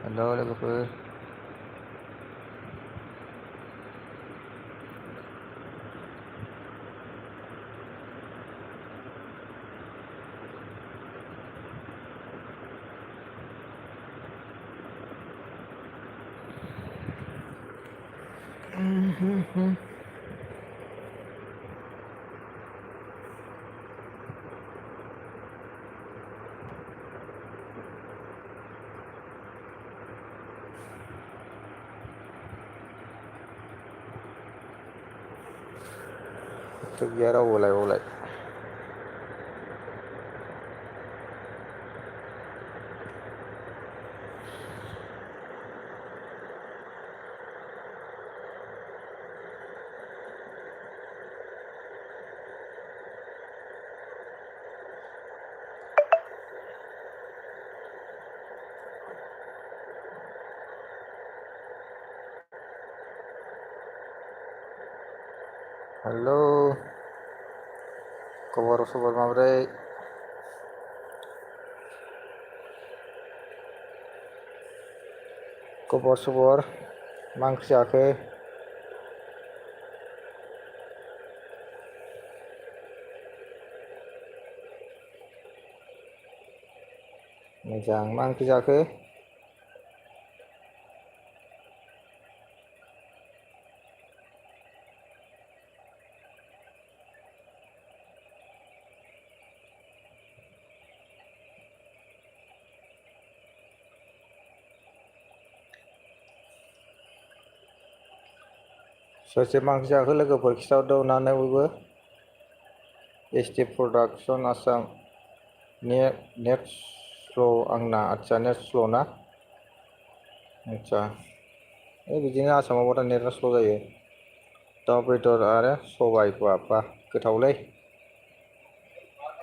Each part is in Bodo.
हेल' लोगोफोर Thức giá đâu vô lại halo खबर माब्रै खबर मा ओंख्रि जाखो मोजां मा ओंख्रि जाखो सोर मा ओंख्रि जाखो लोगोफोर खिथाहरदो अननानै बयबो ST production Assam net slow' आंना आदसा नेट स्ल' ना आदसा बिदिनो आसामावबाथाय नेटआ स्ल' जायो दाउ बेदर आरो सबाय बाबा गोथावलै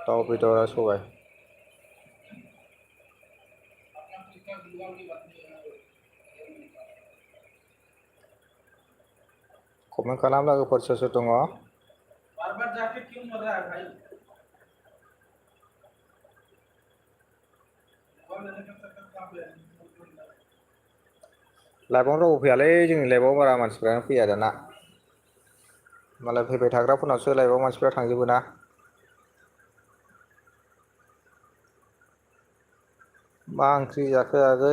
दाउ बेदर आरो सबाय कमेन्ट खालाम लोगोफोर सोर दङ लाइभआवनो रावबो फैयालै जोंनि लाइभआव बारा मानसिफ्रानो फैया दाना मालाय फैबाय थाग्राफोरनावसो लाइभआव मानसिफ्रा थांजोबो ना मा ओंख्रि जाखो आगै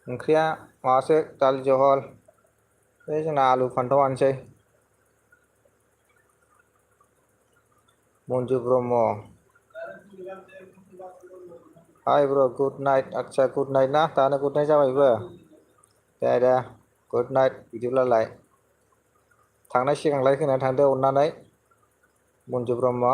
ओंख्रिया माबासो दालि जहल जोंना आलु फान्थावानोसै मन्जु ब्रह्म हाय ब्र गुड नाइट आदसा गुड नाइट ना दानो गुड नाइट जाबायबो दे गुड नाइट बिदिब्लालाय थांनाय सिगांलाय फैनानै थांदो अननानै मन्जु ब्रह्म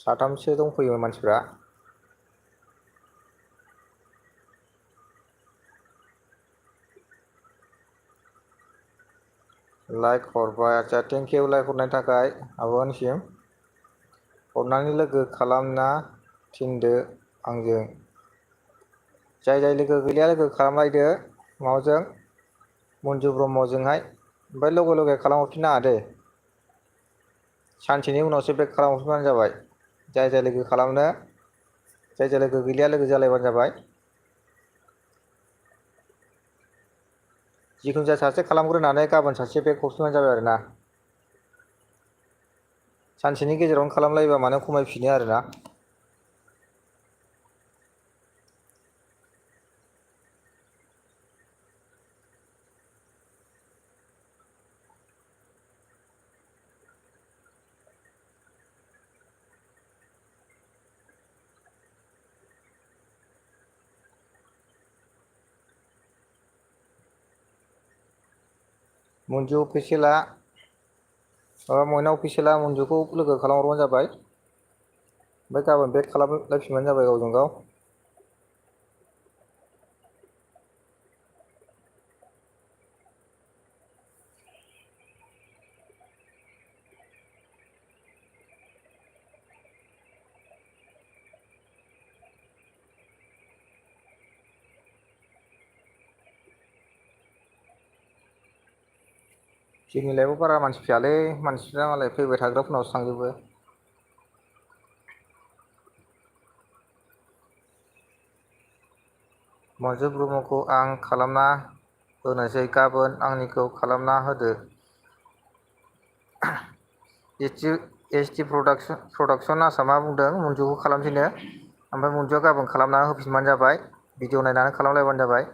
साथामसो दंफैयो मानसिफ्रा लाइक हरबाय आदसा थेंकिउ लाइक हरनायनि थाखाय आब'निसिम हरनानै लोगो खालामना थिनदो आंजों जाय लोगो गैया लोगो खालामलायदो माबाजों मन्जु ब्रह्मजोंहाय ओमफ्राय लगे खालामहरफिननाङा दे सानसेनि उनावसो बेक खालामहरफिनबानो जाबाय जाय लोगो खालामनो जाय लोगो गैया लोगो जालायबानो जाबाय जिखुनु जाया सासे खालामग्रोनानै गाबोन सासे बेक हरफिनबानो जाबाय आरोना सानसेनि गेजेरावनो खालामलायोबा माने खमायफिनो आरोना मन्जु अफिसियेला मयना अफिसियेला मन्जुखौ लोगो खालामहरबानो जाबाय ओमफ्राय गाबोन बेक खालामलायफिनबानो जाबाय गावजों गाव जोंनि लाइफआव बारा मानसि फैयालै, मानसिफ्रा मालाय फैबाय थाग्राफोरनावसो थांजोबो। मन्जु ब्रह्मखौ आं खालामना होनोसै, गाबोन आंनिखौ खालामना होदो। एस टि प्रडाक्सन आसामा बुंदों मन्जुखौ खालामफिनो, ओमफ्राय मन्जुआ गाबोन खालामना होफिनबानो जाबाय, भिडिअ नायनानै खालामलायबानो जाबाय।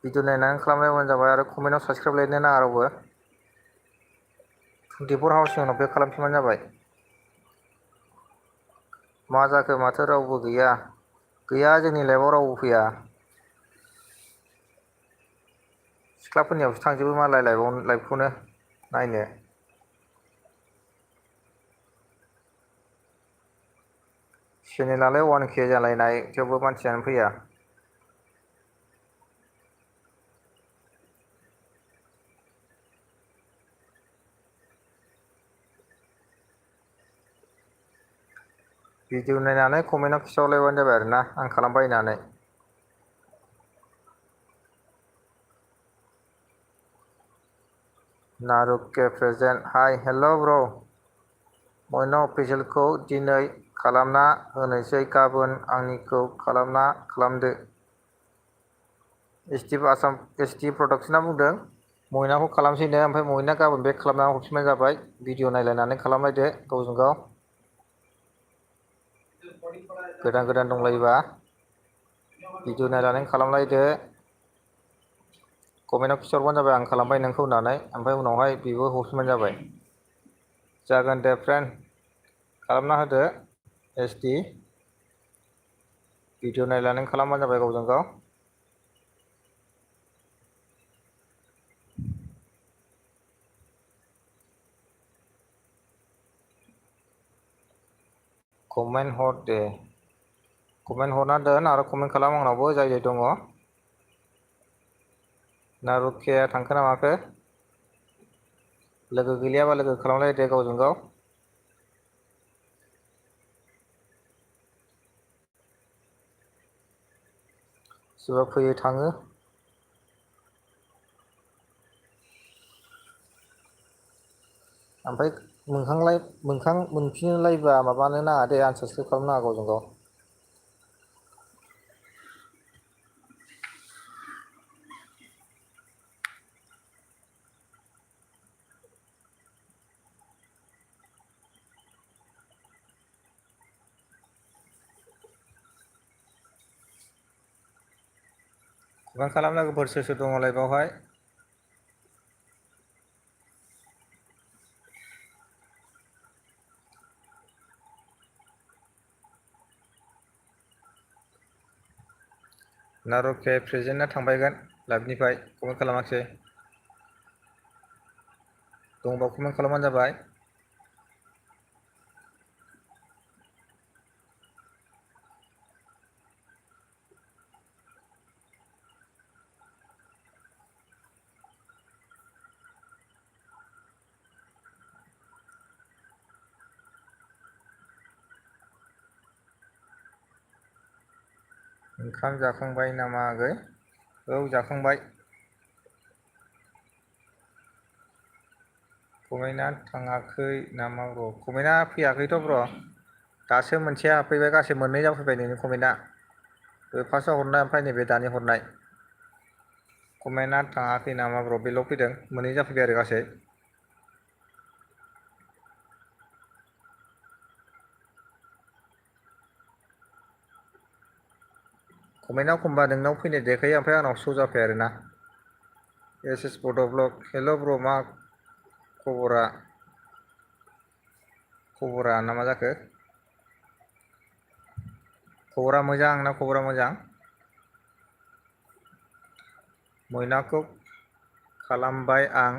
भिडिअ नायनानै खालामलायबानो जाबाय आरो कमेन्टआव साबसक्राइब लायनो नाङा रावबो। 24 आवार्सनि उनाव बेक खालामफिनबानो जाबाय। मा जाखो माथो रावबो गैया? गैया, जोंनि लाइफआव रावबो फैया। सिख्लाफोरनियावसो थांजोबो मालाय लाइफखौनो नायनो। चेनेलालाय 1K जालायनाय, थेवबो मानसियानो फैया। भिडिअ नायनानै कमेन्टआव खिथाहरलायबानो जाबाय आरोना, आं खालामबाय होननानै। नारुके प्रेजेन्ट, हाय हेल' ब्र'। मयना अफिसियेलखौ दिनै खालामना होनोसै, गाबोन आंनिखौ खालामदो। एस टि प्रडाक्सना बुंदों मयनाखौ खालामसैनो, ओमफ्राय मयना गाबोन बेक खालामनानै हरफिनबानो जाबाय। भिडिअ नायलायनानै खालामलायदो गावजों गाव। गोदान दंलायोबा भिडिअ नायनानै खालामलायदो। कमेन्टआव खिथाहरबानो जाबाय आं खालामबाय नोंखौ होननानै, ओमफ्राय उनावहाय बेबो हरफिनबानो जाबाय। जागोन दे फ्रेन्ड, खालामना होदो एस टि। भिडिअ नायनानै खालामबानो जाबाय गावजों गाव। कमेन्ट हर दे, कमेन्ट हरना दोन आरो कमेन्ट खालाम आंनावबो जाय जाय दङ। नारुकेया थांखो ना माखो? लोगो गैलायाबा लोगो खालामलायदो गावजों गाव। सोरबा फैयो थाङो। ओमफ्राय मोखां मोनफिनलायबा माबानो नाङा दे, आनसाबसक्राइब खालामनो नाङा गावजों गाव। कमेन्ट खालाम लोगोफोर, सोर सोर दङ लाइभआवहाय। नारुके प्रेजेन्टआ थांबायगोन लाइभनिफ्राय, कमेन्ट खालामाखिसै। दंबा कमेन्ट खालामबानो जाबाय। ओंखाम जाखांबाय नामा आगै? औ जाखांबाय। कमेन्टआ थाङाखै नामा ब्र'? कमेन्टआ फैयाखैथ' ब्र'। दासो मोनसेया हाबफैबाय, गासै मोननै जाफैबाय नोंनि कमेन्टआ। बे फार्स्टआव हरनाय ओमफ्राय नैबे दानि हरनाय। कमेन्टआ थाङाखै नामा ब्र', बेल' फैदों, मोननै जाफैबाय आरो गासै। कमेन्टआ एखमबा नोंनाव फैनाय देखायो, ओमफ्राय आंनाव श' जाफैया आरोना। एस बड' ब्लग, हेल' ब्र', मा खबरा ना मा जाखो? खबरा मोजां, आंना खबरा मोजां। मयनाखौ खालामबाय आं,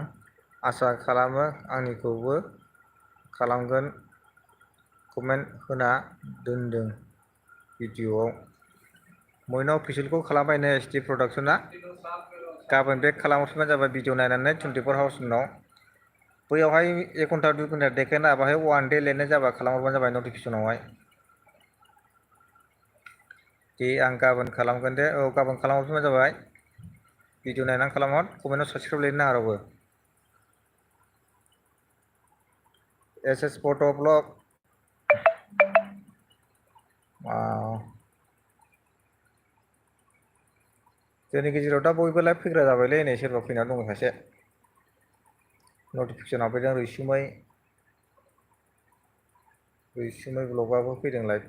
आसा खालामो आंनिखौबो खालामगोन। कमेन्ट होना दोनदों भिडिअआव। मयना अफिसियेलखौ खालामबायनो एस टि प्रडाक्सना। गाबोन बेक खालामहरफिनबानो जाबाय भिडिअ नायनानै 24 आवार्स उनाव। बैयावहाय 1 घन्टा 2 घन्टा देखायना, बाहाय 1 दे लिरनाय जाबा खालामहरबानो जाबाय नटिफिकेसनावहाय। दे आं गाबोन खालामगोन दे, औ गाबोन खालामहरफिनबानो जाबाय। भिडिअ नायनानै खालामहर कमेन्टआव साबसक्राइब लिरनो नाङा रावबो एस फट' ब्लग जोंनि गेजेराव दा बयबो लाइभ फैग्रा जाबायलै नै सोरबा फैना दङ सासे नटिफिकेसन हाबफैदों रैसुमै ब्लगाबो फैदों लाइभ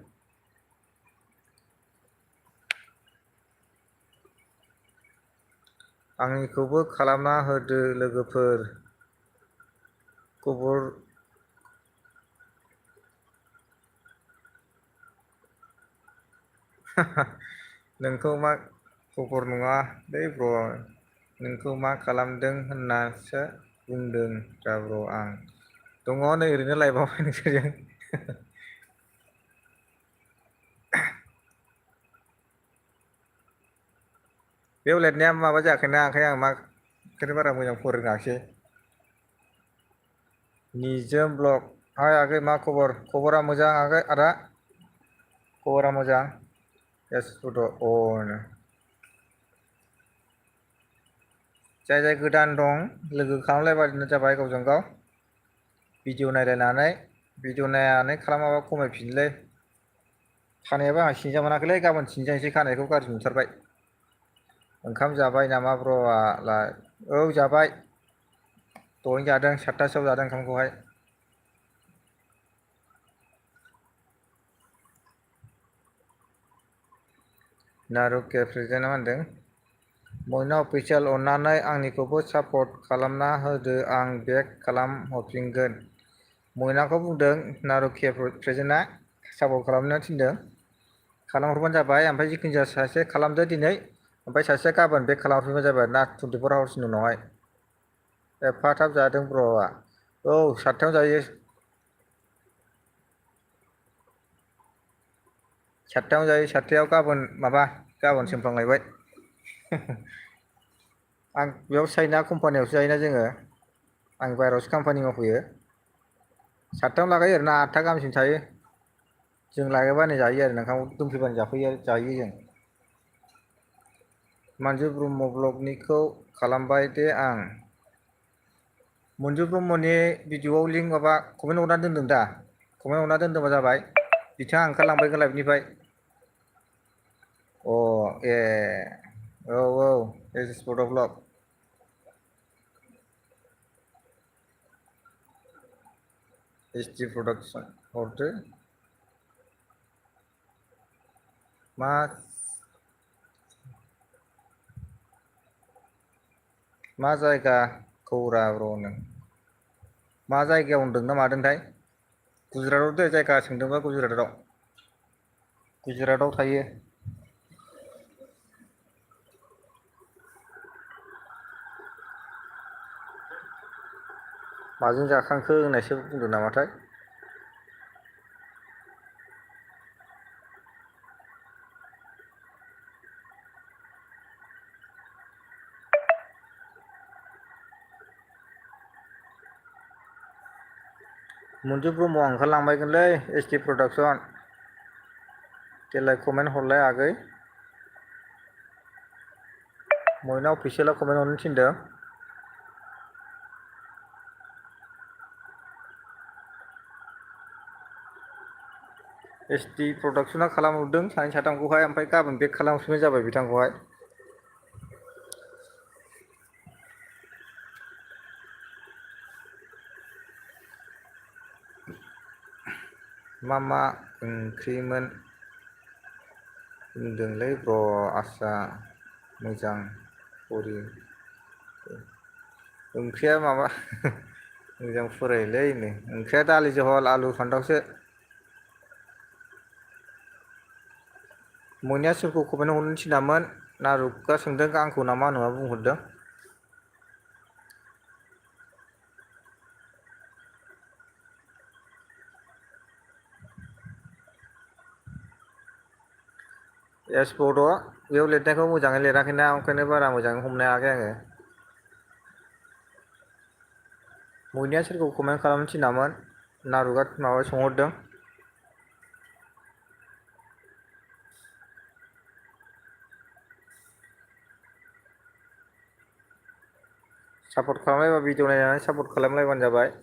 आंनिखौबो खालामना होदो लोगोफोर खबर नोंखौ मा खबर नङा दै ब्र नोंखौ मा खालामदों होननासो बुंदों दा ब्र आं दङ नै ओरैनो लाइभआवहाय नोंसोरजों बेयाव लिरनाया माबा जायाखैना ओंखायनो आं माखौनो बारा मोजां फोरोङाखिसै निजोम ब्लग हाय आगै मा खबर खबरा मोजां आगै आदा खबरा मोजां एस फट' अ जाय जाय गोदान दं लोगो खालामलायबानो जाबाय गावजों गाव भिडिअ नायलायनानै भिडिअ नायनानै खालामाबा खमायफिनलै खानायाबो आंहा सिनजा मोनाखैलै गाबोन सिनजानोसै खानायखौ गाज्रि नुथारबाय ओंखाम जाबाय नामा ब्र आलाय औ जाबाय दहायनो जादों 7थासोआव जादों ओंखामखौहाय नारुके प्रेजेन्टआ मा होनदों मयना अफिसियेल अननानै आंनिखौबो सापर्ट खालामना होदो आं बेक खालामहरफिनगोन मयनाखौ बुंदों नारुके प्रेजेन्टआ सापर्ट खालामनो थिनदों खालामहरबानो जाबाय ओमफ्राय जिखुनु जाया सासे खालामदो दिनै ओमफ्राय सासेया गाबोन बेक खालामहरफिनबानो जाबाय ना 24 आवार्सनि उनावहाय एफा थाब जादों ब्र'आ औ 7थायाव जायो 7थायाव जायो 7थायाव गाबोन सोमफ्रांलायबाय आं बेयाव चाइना कम्पानियावसो जायोना जोङो आं बाहेरायावसो खामानि मावफैयो 7थायावनो लागायो आरोना 8था गाहामसिम थायो जों लागायबानो जायो आरो नोंथां दंफैबानो जायो जों मानजु ब्रह्म ब्लगनिखौ खालामबाय दे आं मन्जु ब्रह्मनि भिडिअआव लिंक माबा कमेन्ट हरनानै दोनदों दा कमेन्ट हरना दोनदोंबा जाबाय बिथाङा ओंखारलांबाय लाइभनिफ्राय अ ए औ एस फट' ब्लग एसटि प्रडाक्सन हरदो मा जायगा खौरा ब्र नों मा जायगायाव होनदों ना मादोंथाय गुजरातआव दे जायगा सोंदोंबा गुजरातआव थायो माजों जाखांखो होननायसो बुंदों नामाथाय मन्जु ब्रह्मआ ओंखारलांबायगोनलै एसटि प्रडाक्सन देलाय कमेन्ट हरलाय आगै मयना अफिसियेलाव कमेन्ट हरनो थिनदों एसटि प्रडाक्सना खालामहरदों सानै साथामखौहाय ओमफ्राय गाबोन बेक खालामहरफिनबानो जाबाय बिथांखौहाय मा ओंख्रिमोन बुंदोंलै ब्र आसा मोजां फरि ओंख्रिया माबा मोजां फरायलै ओंख्रिया दालि जहल आलु फान्थावसो मयनाया सोरखौ कमेन्ट हरनो थिनामोन नारुकआ सोंदों आंखौ नामा होनना बुंहरदों एस फट' बेयाव लिरनायखौ मोजाङै लिराखैना ओंखायनो बारा मोजाङै हमनो हायाखै आङो मयनाया सोरखौ कमेन्ट खालामनो थिनामोन नारुकआ माबा सोंहरदों सापर्ट खालामलायबा भिडिअ नायनानै सापर्ट खालामलायबानो जाबाय।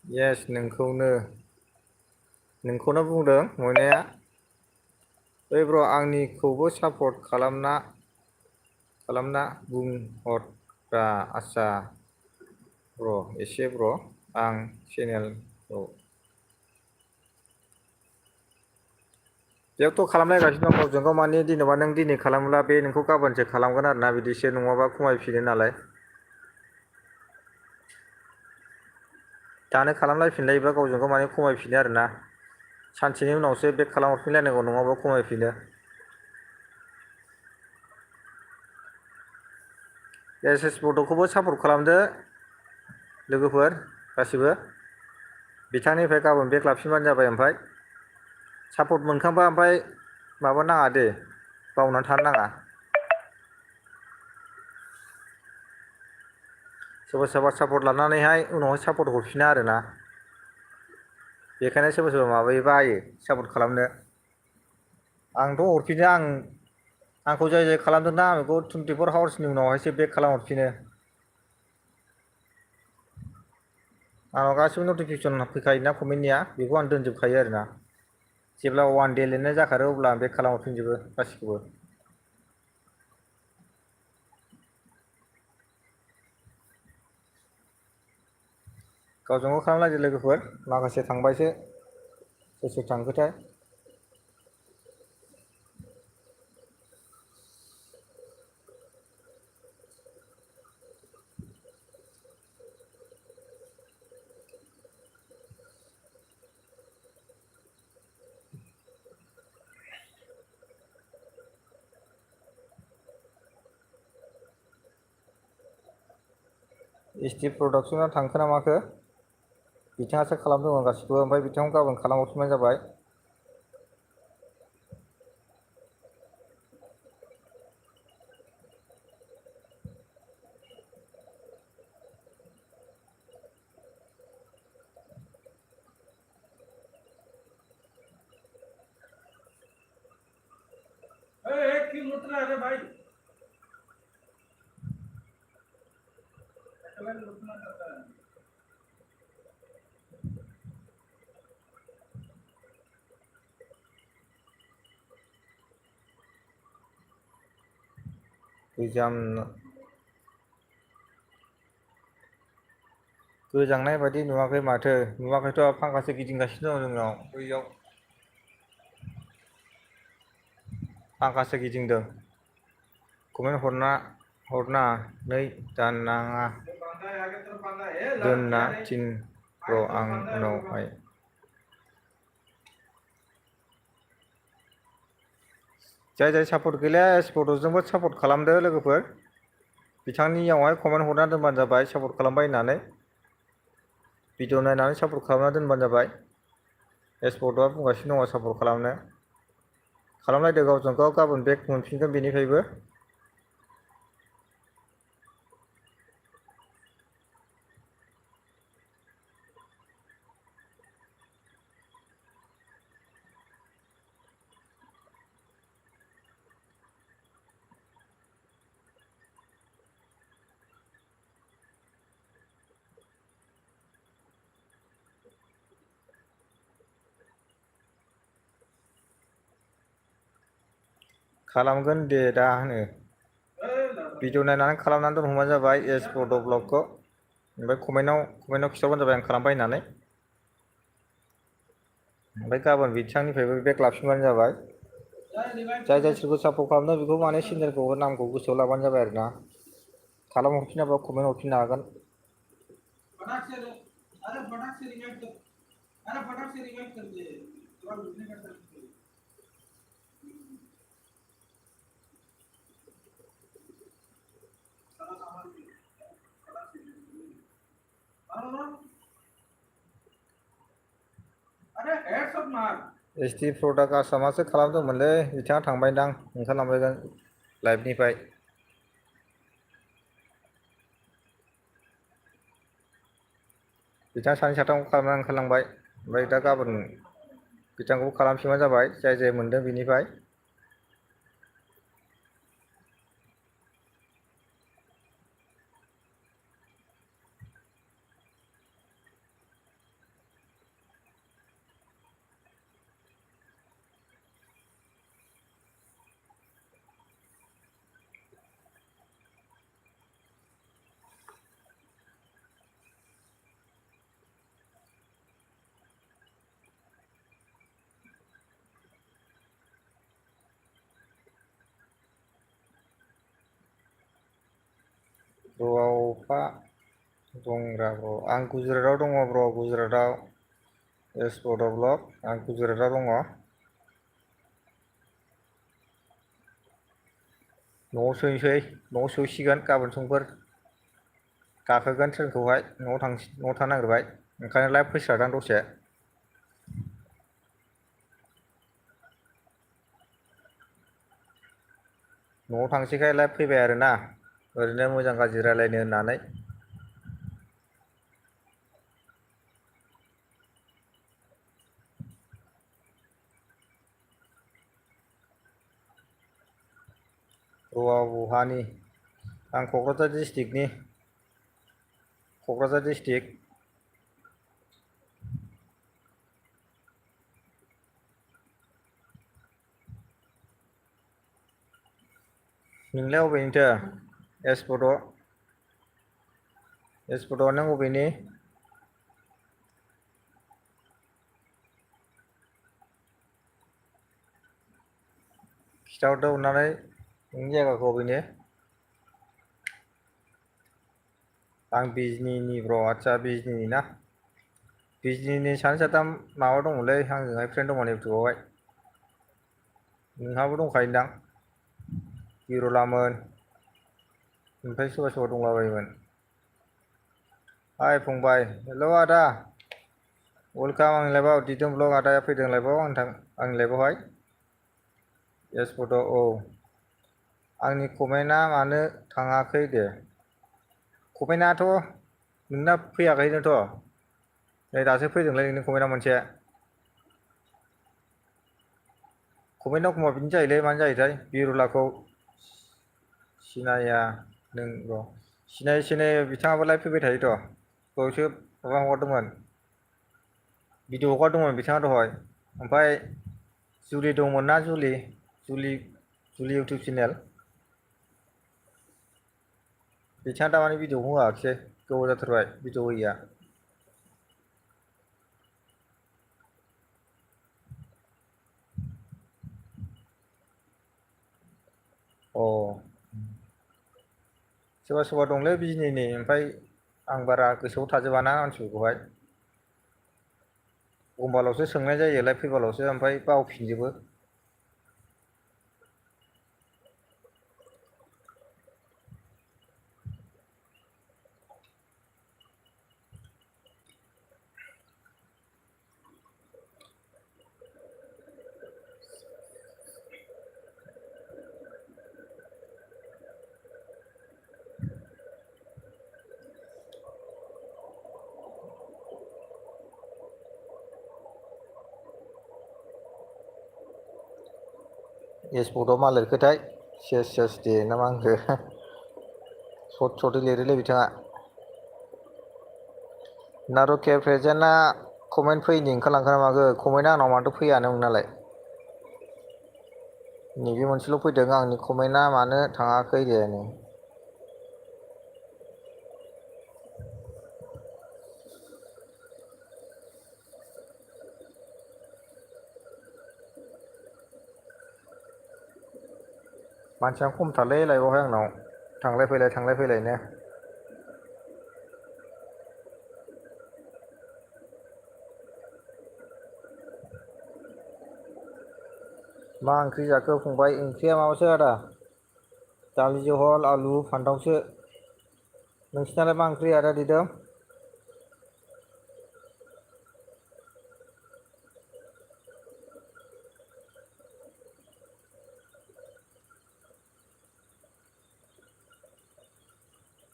येस नोंखौनो बुंदों मोननाया। ओइ ब्र आंनिखौबो सापर्ट खालामना बुंहरब्रा आस्सा ब्र एसे ब्र आं चेनेलखौ बेयावथ' खालामलायगासिनो दं गावजों गाव माने जेनेबा नों दिनै खालामब्ला बे नोंखौ गाबोनसो खालामगोन आरोना बिदिसो नङाबा खमायफिनो नालाय। दानो खालामलायफिनलायोबा गावजों गाव माने खमायफिनो आरोना सानसेनि उनावसो बेक खालामहरफिनलायनांगौ नङाबा खमायफिनो। एस बड'खौबो सापर्ट खालामदो लोगोफोर गासिबो बिथांनिफ्राय गाबोन बेक लाफिनबानो जाबाय। ओमफ्राय सापर्ट मोनखांबा ओमफ्राय माबा नाङा दे बावनानै थानो नाङा। सोरबा सोरबा सापर्ट लानानैहाय उनावहाय सापर्ट हरफिना आरोना बेखायनो सोरबा सोरबा माबायो बायो सापर्ट खालामनो। आंथ' हरफिनो आंखौ जाय जाय खालामदोंना आं बेखौ 24 हावार्सनि उनावहायसो बेक खालामहरफिनो। आंनाव गासिबो नटिफिकेसन फैखायोना कमेन्टनिया बेखौ आं दोनजोबखायो आरोना जेब्ला 1 डे लिरनाय जाखारो अब्ला आं बेक खालामहरफिनजोबो गासिखौबो। गावजों गाव खालामलायदो लोगोफोर माखासे थांबायसो सोर सोर थांखोथाय। एसटि प्रडाक्सना थांखो ना माखो बिथाङासो खालामदोंमोन गासिखौबो ओमफ्राय बिथांखौ गाबोन खालामहरफिनबानो जाबाय। गोजांनाय बायदि नुवाखै माथो नुवाखैथ' फांखासो गिदिंगासिनो दं जोंनाव बैयाव फांखासो गिदिंदों। कमेन्ट हरनाङा नै दाननाङा दोनना थिन ब्र आं उनावहाय। जाय जाय सापर्ट गैलाया एसपटजोंबो सापर्ट खालामदो लोगोफोर बिथांनियावहाय कमेन्ट हरना दोनबानो जाबाय सापर्ट खालामबाय होननानै भिडिअ नायनानै सापर्ट खालामना दोनबानो जाबाय। एसपटआ बुंगासिनो दङ सापर्ट खालामलायदो गावजों गाव गाबोन बेक मोनफिनगोन बेनिफ्रायबो। खालामगोन दे दा होनो भिडिअ नायनानै खालामनानै दोनहरबानो जाबाय एसपट ब्लगखौ ओमफ्राय कमेन्टआव खिन्थाबानो जाबाय आं खालामबाय होननानै ओमफ्राय गाबोन बिथांनिफ्रायबो बेक लाफिनबानो जाबाय। जाय जाय सोरखौ सापर्ट खालामदों बेखौ माने चेनेलखौ नामखौ गोसोआव लाबानो जाबाय आरोना खालामहरफिनाबा कमेन्ट हरफिननो हागोन। एसटि प्रडाक्ट आसामासो खालामदोंमोनलै बिथाङा थांबायदां ओंखारलांबायगोन लाइभनिफ्राय। बिथाङा सानै साथामखौ खालामनानै ओंखारलांबाय। ओमफ्राय दा गाबोन बिथांखौ खालामफिनबानो जाबाय जाय जाय मोनदों बिनिफ्राय। ब्र'आव फा दंब्रा ब्र', आं गुजरातआव दङ ब्र', गुजरातआव एसपद ब्लक, आं गुजरातआव दङ। न'आव सोहैसै, न'आव सोहैसिगोन गाबोन समफोर गाखोगोन ट्रेनखौहाय, न'आव थानो नागिरबाय ओंखायनो लाइभ फैस्रादों दसे। न'आव थांसैखाय लाइभ फैबाय आरोना, ओरैनो मोजां गाज्रि रायलायनो होननानै। ब्र'आ बहानि? आं क'क्राझार डिस्ट्रिक्टनि, क'क्राझार डिस्ट्रिक्ट। नोंलाय अबेनिथो? एसपद' नों अबेनि? खिथाहरदो अननानै नोंनि जायगाखौ अबेनि? आं बिजनिनि ब्र', आदसा बिजनिनि ना? बिजनिनि सानै साथाम माबा दङलै आंजोंहाय फ्रेन्ड दङ इउटुबावहाय। नोंहाबो दंखायोदां? बिर'लामोन, ओमफ्राय सोरबा सोरबा दंलाबायोमोन। हाय फंबाय, हेल' आदा, वेलकाम आंनि लाइभआव, दिदोम ब्लग आदाया फैदों लाइभआव आंनि लाइभआवहाय। एसपद' औ, आंनि कमेन्टआ मानो थाङाखै दे? कमेन्टआथ' नोंना फैयाखैनोथ', नै दासो फैदोंलै नोंनि कमेन्टआ मोनसे। कमेन्टआ एखमबा बिदिनो जायोलै, मानो जायोथाय? बिर'लाखौ सिनाया नों र', सिनायो बिथाङाबो लाइभ फैबाय थायोथ', दहायसो माबा हगारदोंमोन, भिडिअ हगारदोंमोन बिथाङा दहाय। ओमफ्राय जुलि दंमोन ना, जुलि इउटुब चेनेल, बिथाङा दामानि भिडिअखौ होआखिसै, गोबाव जाथारबाय भिडिअ होयैया। अ, सोरबा सोरबा दंलै बिजनिनि, ओमफ्राय आं बारा गोसोआव थाजोबाना मानसिफोरखौहाय। एखमबाल'सो सोंनाय जायो लाइभ फैबाल'सो, ओमफ्राय बावफिनजोबो। एसपदआव मा लिरखोथाय? सेस दे ना मा होनखो? सद लिरोलै बिथाङा। नारुके प्रेजेन्टआ कमेन्ट फैयैनि ओंखारलांखोना माखो? कमेन्टआ आंनाव माथो फैयानो नोंनालाय? नैबे मोनसेल' फैदों, आंनि कमेन्टआ मानो थाङाखै दे नै। मानसियानो खमथारलै लाइभआवहाय आंनाव, थांलाय फैलायनो। मा ओंख्रि जाखो फंबाय? ओंख्रिया माबासो आदा, दालि जहल आलु फान्थावसो। नोंसिनालाय मा ओंख्रि आदा दिदोम?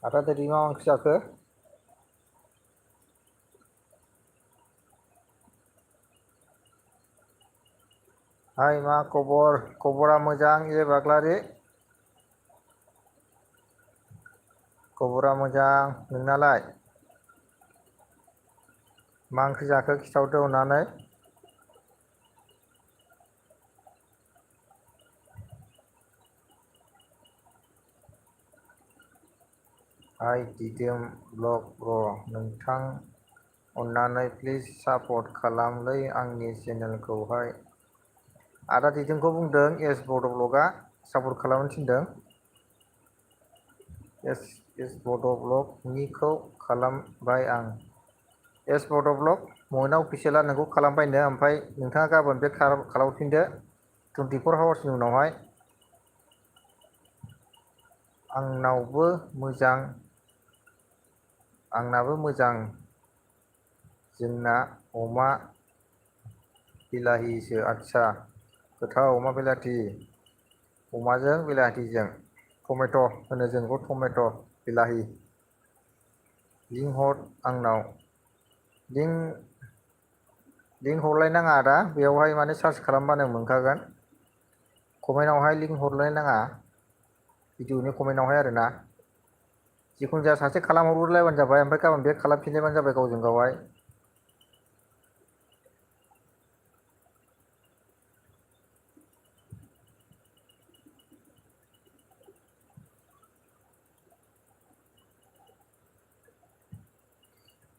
आदा दिनै मा ओंख्रि जाखो? ओमफ्राय मा खबर? खबरा मोजां ए बाग्लारि? खबरा मोजां, नोंनालाय? मा ओंख्रि जाखो खिथाहरदो अननानै। हाय दिदोम ब्लग ब्र', नोंथां अननानै प्लिज सापर्ट खालामलै आंनि चेनेलखौहाय। आदा दिदोमखौ बुंदों एस बड' ब्लगआ सापर्ट खालामनो थिनदों। एस बड' ब्लगनिखौ खालामबाय आं। एस बड' ब्लग मयना अफिसियेला नोंखौ खालामबायनो, ओमफ्राय नोंथाङा गाबोन बे खालामफिनदो 24 आवार्सनि उनावहाय। आंनाबो मोजां। जोंना अमा बिलाहिसो। आदसा गोथाव अमा बिलाथि। अमाजों बिलाथिजों टमेट' होनो जों बेखौ टमेट' बिलाहि। लिंक हर आंनाव। लिंक हरलायनाङा आदा, बेयावहाय माने सार्च खालामबानो मोनखागोन। कमेन्टआवहाय लिंक हरलाय नाङा, भिडिअनि कमेन्टआवहाय आरोना। जिखुनु जाया सासे खालामहरग्रोलायबानो जाबाय, ओमफ्राय गाबोन बे खालामफिनलायबानो जाबाय गावजों गावहाय।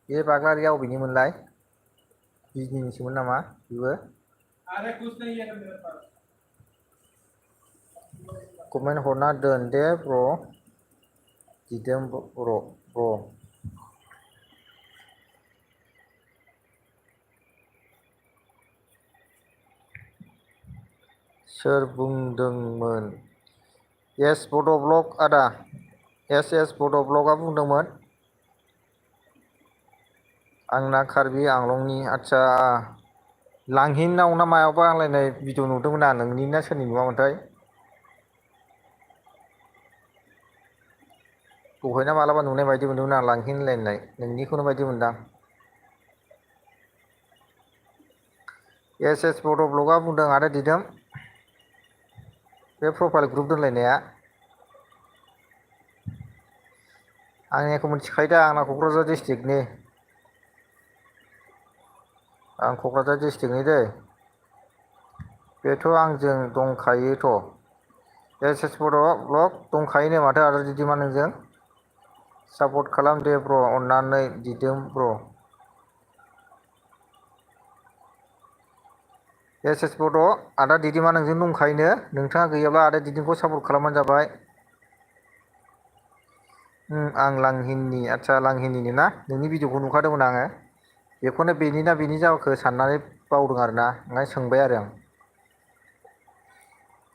बे बाग्लारिया अबेनिमोनलाय? बिजनिनिसोमोन नामा बेबो? कमेन्ट हरना दोन दे ब्र', दिदोम ब्र'। सोर बुंदोंमोन? एस बड' ब्लग आदा, एस बड' ब्लगआ बुंदोंमोन। आंना कार्बि आंलंनि। आदसा लांहिनाव ना मायावबा आंलायनाय भिडिअ नुदोंमोन आं, नोंनि ना सोरनि नुवामोनथाय? दहायना मालाबा नुनाय बायदि मोनदोंमोन आं, लांहिन होनलायनाय नोंनिखौनो बायदि मोनदां। एस बड' ब्लगआ बुंदों आदा दिदोम, बे प्रफाइल ग्रुप दोनलायनाया। आंनिखौ मिथिखायो दा, आंना क'क्राझार डिस्ट्रिक्टनि। आं क'क्राझार डिस्ट्रिक्टनि दै। बेथ' आंजों दंखायोथ'। एस बड' ब्लग दंखायोनो माथो आदा दिदोमा नोंजों। सापर्ट खालाम दे ब्र' अननानै दिदोम ब्र'। एस बड' आदा दिदोमा नोंजों दंखायोनो, नोंथाङा गैयाब्ला आदा दिदोमखौ सापर्ट खालामबानो जाबाय। आं लांहिननि। आदसा लांहिननिनो ना? नोंनि भिडिअखौ नुखादोंमोन आङो। बेखौनो बेनि ना बेनि जाखो साननानै बावदों आरोना, ओंखायनो सोंबाय आरो आं।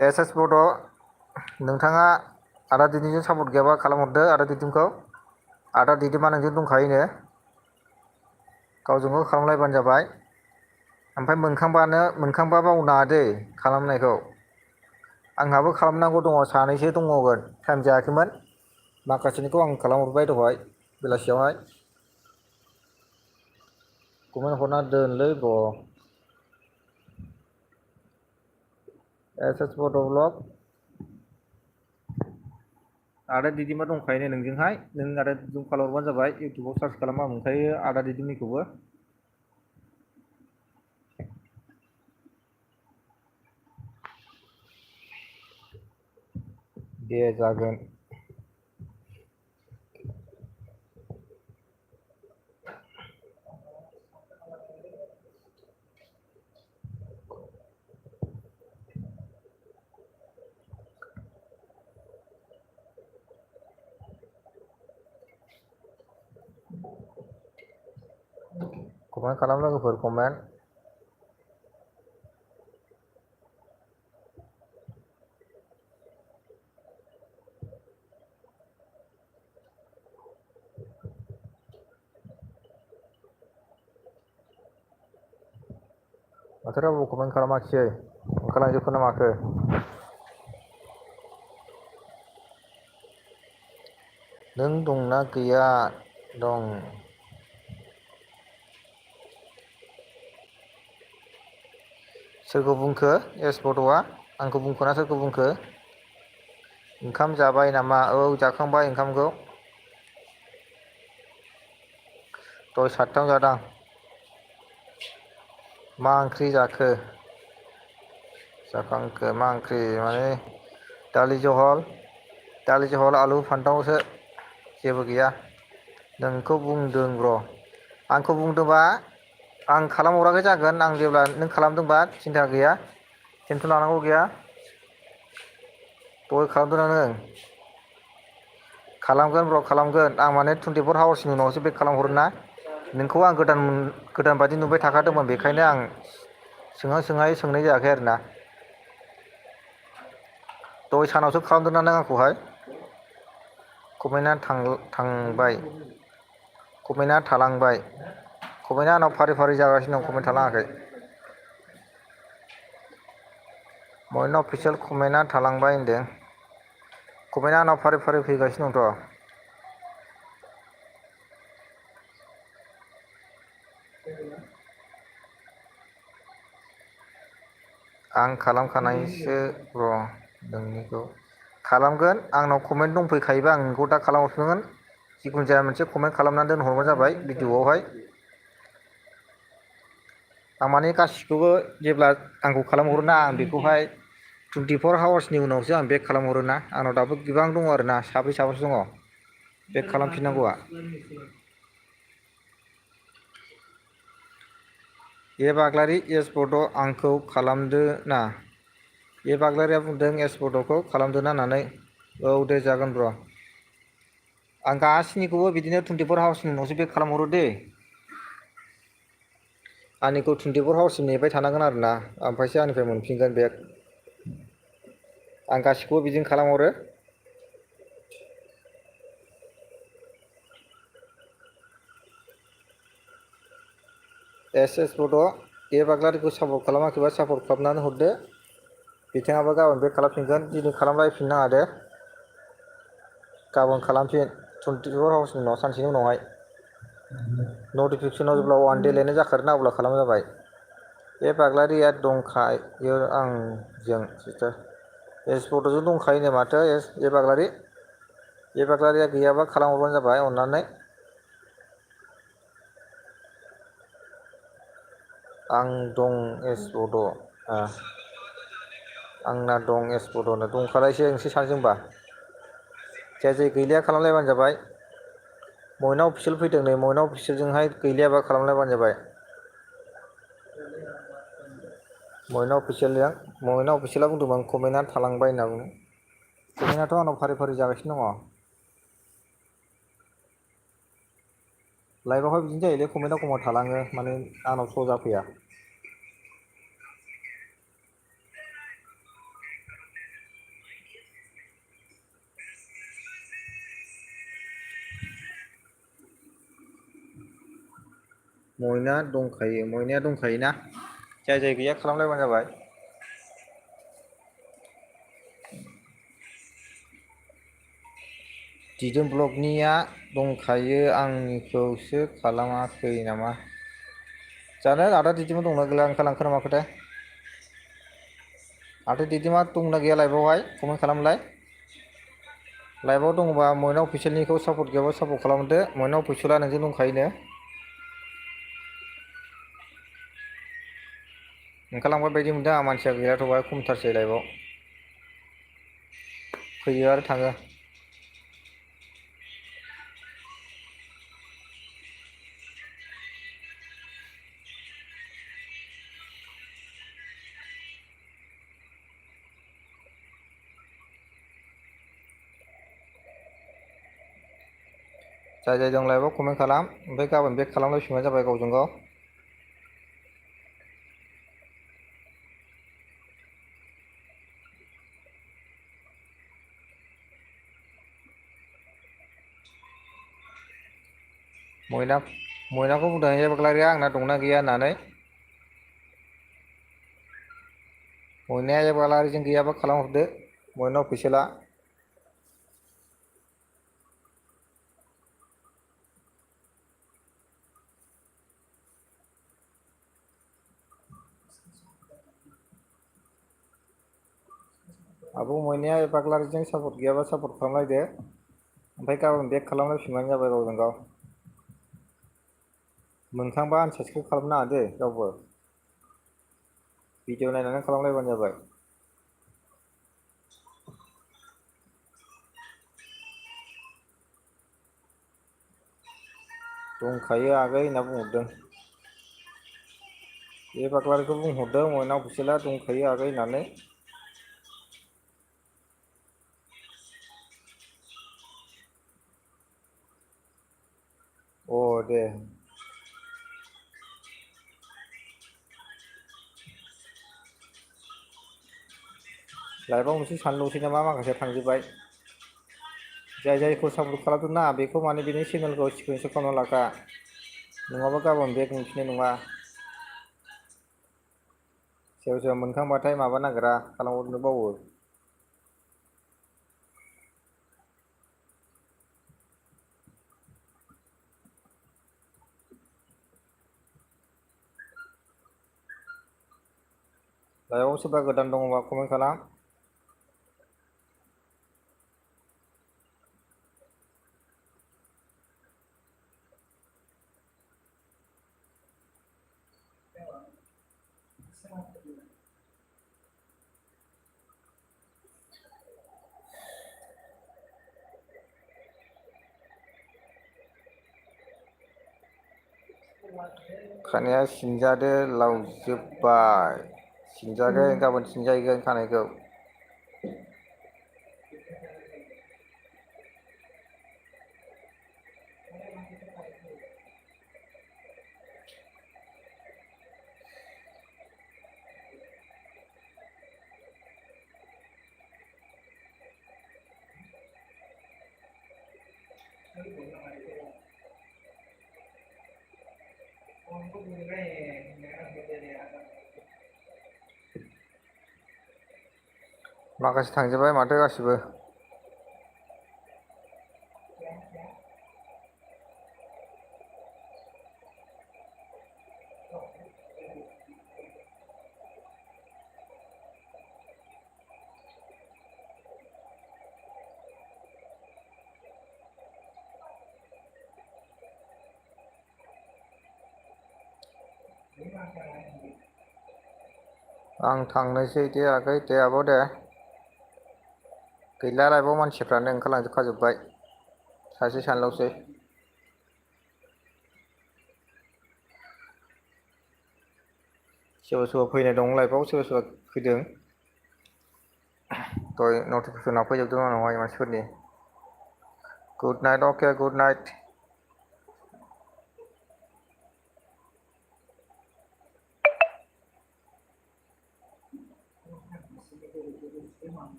एस बड' नोंथाङा आदा दिदोमजों सापर्ट गैयाबा खालामहरदो आदा दिदोमखौ। आदा दिदोमा नोंजों दंखायोनो, गावजों गाव खालामलायबानो जाबाय। ओमफ्राय मोनखांबा बावनाङा दै खालामनायखौ। आंहाबो खालामनांगौ दङ, सानैसो दङमोन टाइम जायाखैमोन। माखासेनिखौ आं खालामहरबाय दहाय बेलासियावहाय। कमेन्ट हरना दोनलै ब्र'। एस बड' ब्लग आदा दिदोमा दंखायोनो नोंजोंहाय, नों आदा दिदोमखौ खालामहरबानो जाबाय। इउटुबाव सार्च खालामबा मोनखायो आदा दिदोमनिखौबो। दे जागोन। कमेन्ट खालाम लोगोफोर, कमेन्ट। माथो रावबो कमेन्ट खालामाखिसै, ओंखारलांजोबखो ना माखो? नों दंना गैया? दं। सोरखौ बुंखो एस बड'आ आंखौ बुंखोना सोरखौ बुंखो? ओंखाम जाबाय नामा? औ जाखांबाय ओंखामखौ दहाय 7थायाव जादां। मा ओंख्रि जाखो? जाखांखो मा ओंख्रि माने दालि जहल आलु फान्थावसो जेबो गैया। नोंखौ बुंदों र' आंखौ बुंदोंबा आं खालामहराखै जागोन आं जेब्ला नों खालामदोंबा सिन्था गैया टेनसन लानांगौ गैया। दहाय खालामदोंना नों? खालामगोन ब्र खालामगोन आं माने 24 हावार्सनि उनावसो बेक खालामहरो ना। नोंखौ आं गोदान बायदि नुबाय थाखादोंमोन बेखायनो आं सोंहां सोंनाय जायाखै आरोना। दहाय सानावसो खालामदोंना नों आंखौहाय? कमेन्टआ थांबाय कमेन्टआ थालांबाय कमेन्टआ आंनाव फारि फारि जागासिनो दं कमेन्ट थालाङाखै। मयना अफिसियेल कमेन्टआ थालांबाय होनदों। कमेन्टआ आंनाव फारि फारि फैगासिनो दंथ'। आं खालामखानायसो र' नोंनिखौ खालामगोन आंनाव कमेन्ट दंफैखायोबा आं नोंखौ दा खालामहरफिनगोन। जिखुनु जाया मोनसे कमेन्ट खालामनानै दोनहरबानो जाबाय भिडिअ'आवहाय। आं माने गासिखौबो जेब्ला आंखौ खालामहरोना आं बेखौहाय 24 हावार्सनि उनावसो आं बेक खालामहरोना। आंनाव दाबो गोबां दङ आरोना साब्रैसो दङ बेक खालामफिननांगौआ। ए बाग्लारि एस बड' आंखौ खालामदो ना। ए बाग्लारिया बुंदों एस बड'खौ खालामदो ना होननानै। औ दे जागोन ब्र'। आं गासिनिखौबो बिदिनो 24 हावार्सनि उनावसो बेक खालामहरो दे। आंनिखौ 24 हावार्ससिम नेबाय थानांगोन आरोना ओमफ्रायसो आंनिफ्राय मोनफिनगोन बेक। आं गासिखौबो बिदिनो खालामहरो। एस बड' ए बाग्लारिखौ सापर्ट खालामाखैबा सापर्ट खालामनानै हरदो। बिथाङाबो गाबोन बेक खालामफिनगोन दिनै खालामलायफिननाङा दे। गाबोन खालामफिन 24 हावार्सनि उनाव सानसेनि उनावहाय। नटिफिकेसनाव जेब्ला 1 दे लिरनाय जाखारोना अब्ला खालामबानो जाबाय। ए बाग्लारिया दंखायो आंजों सिस्टार। एस बड'जों दंखायोनो माथो ए बाग्लारि। ए बाग्लारिया गैयाबा खालामहरबानो जाबाय अननानै। आं दं एस बड'। आंना दं एस बड'नो दंखालायसो नोंसोर सानैजों होनबा। जाय जाय गैलिया खालामलायबानो जाबाय। मयना अफिसियेल फैदों नै मयना अफिसियेलजोंहाय गैलियाबा खालामलायबानो जाबाय। मयना अफिसियेला बुंदोंमोन कमेन्टआ थालांबाय होनना बुंदों। कमेन्टआथ' आंनाव फारि फारि जागासिनो दङ। लाइभआवहाय बिदिनो जायोलै कमेन्टआ एखमबा थालाङो माने आंनाव श' जाफैया। मयनाया दंखायोना जाय जाय गैया खालामलायबानो जाबाय। दिदोम ब्लगनिया दंखायो आंनिखौसो खालामाखै नामा? जानो आदा दिदोमा दंना गैला ओंखारलांखो ना माखोथाय। आदा दिदोमा दंना गैया लाइभआवहाय कमेन्ट खालामलाय। लाइभआव दङबा मयना अफिसियेलनिखौ सापर्ट गैयाबा सापर्ट खालामदो मयना अफिसियेला नोंजों दंखायोनो। ओंखारलांबाय बायदि मोनदों आं मानसिया गैलाथ' बाय खमथारसै लाइभआव। फैयो आरो थाङो। जाय जाय दं लाइभआव कमेन्ट खालाम ओमफ्राय गाबोन बेक खालामलायफिनबानो जाबाय गावजों गाव। मयनाखौ बुंदों ए बाग्लारिया आंना दंना गैया होननानै। मयनाया ए बाग्लारिजों गैयाबा खालामहरदो मयना अफिसियेला। आबौ मोनैया बाग्लारिजों सापर्ट गैयाबा सापर्ट खालामलायदो ओमफ्राय गाबोन बेक खालामलायफिनबानो जाबाय गावजों गाव मोनखांबा आनसाबसक्राइब खालामनाङा दे रावबो भिडिअ नायनानै खालामलायबानो जाबाय दंखायो आगै होनना बुंहरदों बे बाग्लारिखौ बुंहरदों मयना अफिसियेला दंखायो आगै होननानै अ दे लाइफआव मोनसे सानल'सै नामा माखासेया थांजोब्बाय जाय जायखौ सापर्ट खालामदों ना बेखौ माने बेनि चेनेलखौ स्क्रिनसट खालामना लाखा नङाबा गाबोन बेक मोनफिननाय नङा सोरबा सोरबा मोनखांबाथाय माबा नागिरा खालामहरनो बावो लाइफआव सोरबा गोदान दङबा कमेन्ट खालाम खानाया सिनजादो लावजोब्बाय सिनजागोन गाबोन सिनजाहैगोन खानायखौ माखासे थांजोब्बाय माथो गासिबो आं थांनोसै दे आगै दे आब' दे गैला लाइफआव मानसिफ्रानो ओंखारलांजोबखाजोब्बाय सासे सानैल'सै सोरबा सोरबा फैनाय दं लाइफआव सोरबा सोरबा फैदों दहाय नटिफिकेसन फैजोबदों आंनावहाय मानसिफोरनि गुड नाइट अके गुड नाइट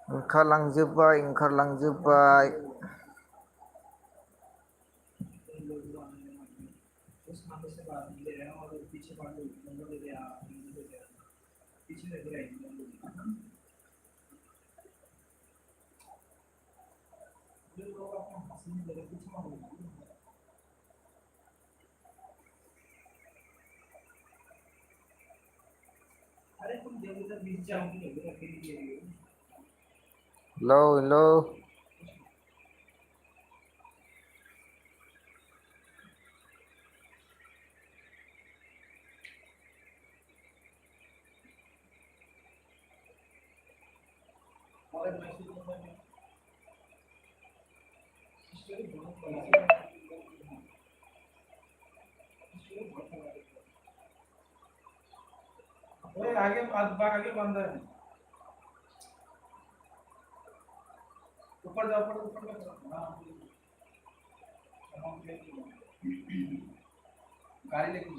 ओंखारलांजोब्बाय हेलौ हेलौ आगे बंद है ऊपर जाओ ऊपर गाड़ी लेके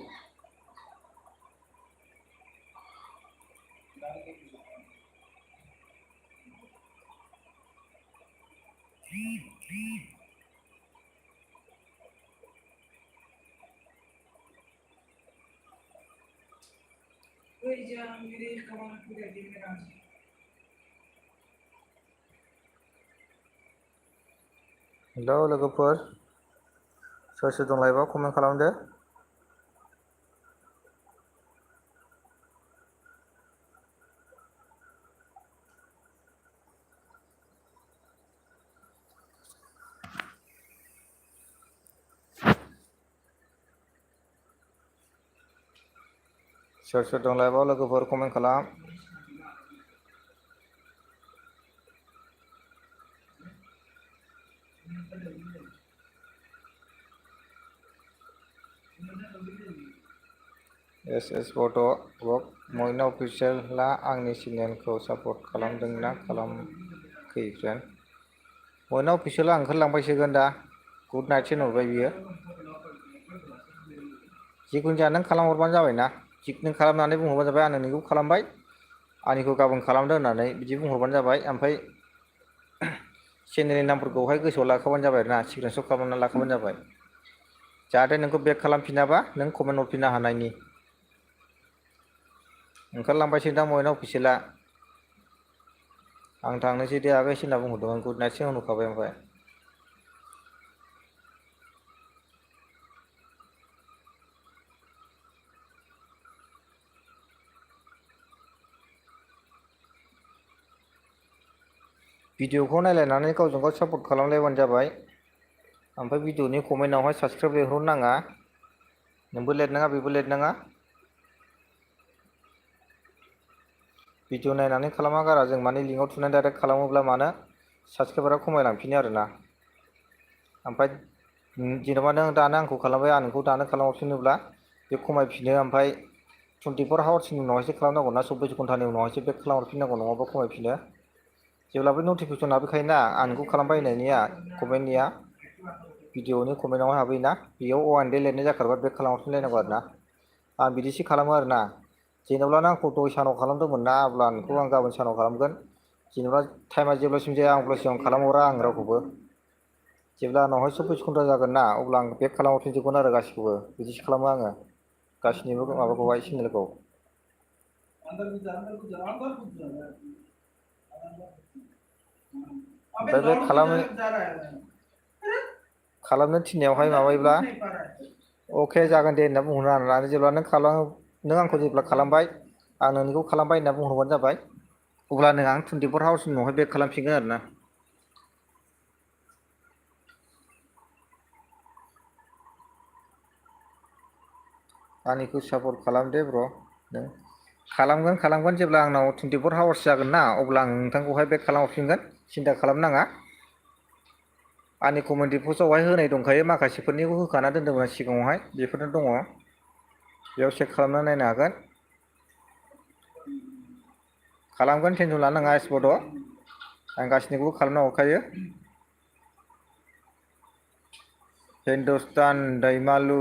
हेलौ लोगोफोर सोर सोर दं लाइभआव कमेन्ट खालामदो सोर दं लाइभआव लोगोफोर कमेन्ट खालाम। एस फट' वर्क मयना अफिसियेला आंनि चेनेलखौ सापर्ट खालामदोंना खालामाखै फ्रेन्ड? मयना अफिसियेला ओंखारलांबायसोगोन दा। गुड नाइटसो नुबाय बियो। जिखुनु जाया नों खालामहरबानो जाबाय ना। नों खालामनानै बुंहरबानो जाबाय आं नोंनिखौ खालामबाय, आंनिखौ गाबोन खालामदो होननानै बिदि बुंहरबानो जाबाय। ओमफ्राय चेनेलनि नामफोरखौहाय गोसोआव लाखाबानो जाबाय आरोना, स्क्रिनशट खालामनानै लाखाबानो जाबाय। जाहाथे नोंखौ बेक खालामफिनाबा नों कमेन्ट हरफिननो हानायनि। ओंखारलांबायसो दा मयना अफिसियेला। आं थांनोसै दे आगैसो होनना बुंहरदोंमोन, गुड नाइटसो होनहरखाबाय ओमफ्राय। भिडिअखौ नायलायनानै गावजों गाव सापर्ट खालामलायबानो जाबाय। ओमफ्राय भिडिअनि कमेन्टआवहाय साबसक्राइब लिरहरनो नाङा। नोंबो लिरनाङा बेबो लिरनाङा। भिडिअ नायनानै खालामा गारा जों माने लिंकआव थुनानै डाइरेक्ट खालामोब्ला मानो साबसक्राइबारा खमायलांफिनो आरोना। ओमफ्राय जेन'बा नों दानो आंखौ खालामबाय, आं नोंखौ दानो खालामहरफिनोब्ला बे खमायफिनो। ओमफ्राय 24 आवार्सनि उनावहायसो खालामनांगौ ना, 24 घन्टानि उनावहायसो बेक खालामहरफिननांगौ, नङाबा खमायफिनो। जेब्ला बे नटिफिकेसन हाबफैखायोना आं नोंखौ खालामबाय होननायनिया कमेन्टनिया, भिडिअनि कमेन्टआवहाय हाबैयोना, बेयाव अवान दे लिरनाय जाखारबा बेक खालामहरफिनलायनांगौ आरोना। आं बिदिसो खालामो आरोना। जेनेबा नों आंखौ दहाय सानाव खालामदोंमोन ना, अब्ला नोंखौ आं गाबोन सानाव खालामगोन। जेनेबा टाइमा जेब्लासिम जाया अब्लासिम आं खालामहरा आं रावखौबो। जेब्ला आंनावहाय 24 घन्टा जागोन ना, अब्ला आं बेक खालामहरफिनजोबगोन आरो गासिखौबो। बिदिसो खालामो आङो गासिनिबो माबाखौहाय चेनेलखौ। ओमफ्राय बे खालामनो थिननायावहाय माबायोब्ला अके जागोन दे होनना बुंहरनो आरोना। जेब्ला नों खालामो, नों आंखौ जेब्ला खालामबाय, आं नोंनिखौ खालामबाय होनना बुंहरबानो जाबाय। अब्लानो आं 24 आवार्सनि उनावहाय बेक खालामफिनगोन आरोना। आंनिखौ सापर्ट खालामदे ब्र'। नों खालामगोन जेब्ला आंनाव 24 आवार्स जागोन ना, अब्ला आं नोंथांखौहाय बेक खालामहरफिनगोन। सिन्था खालामनाङा। आंनि कमेन्ट पस्टआवहाय होनाय दंखायो, माखासेफोरनिखौ होखाना दोन्दोंमोन सिगाङावहाय, बेफोरनो दङ। बेयाव चेक खालामना नायनो हागोन। खालामगोन टेनसन लानो नाङा एसपद', आं गासिनिखौबो खालामना हरखायो। हिन्दुस्तान दैमालु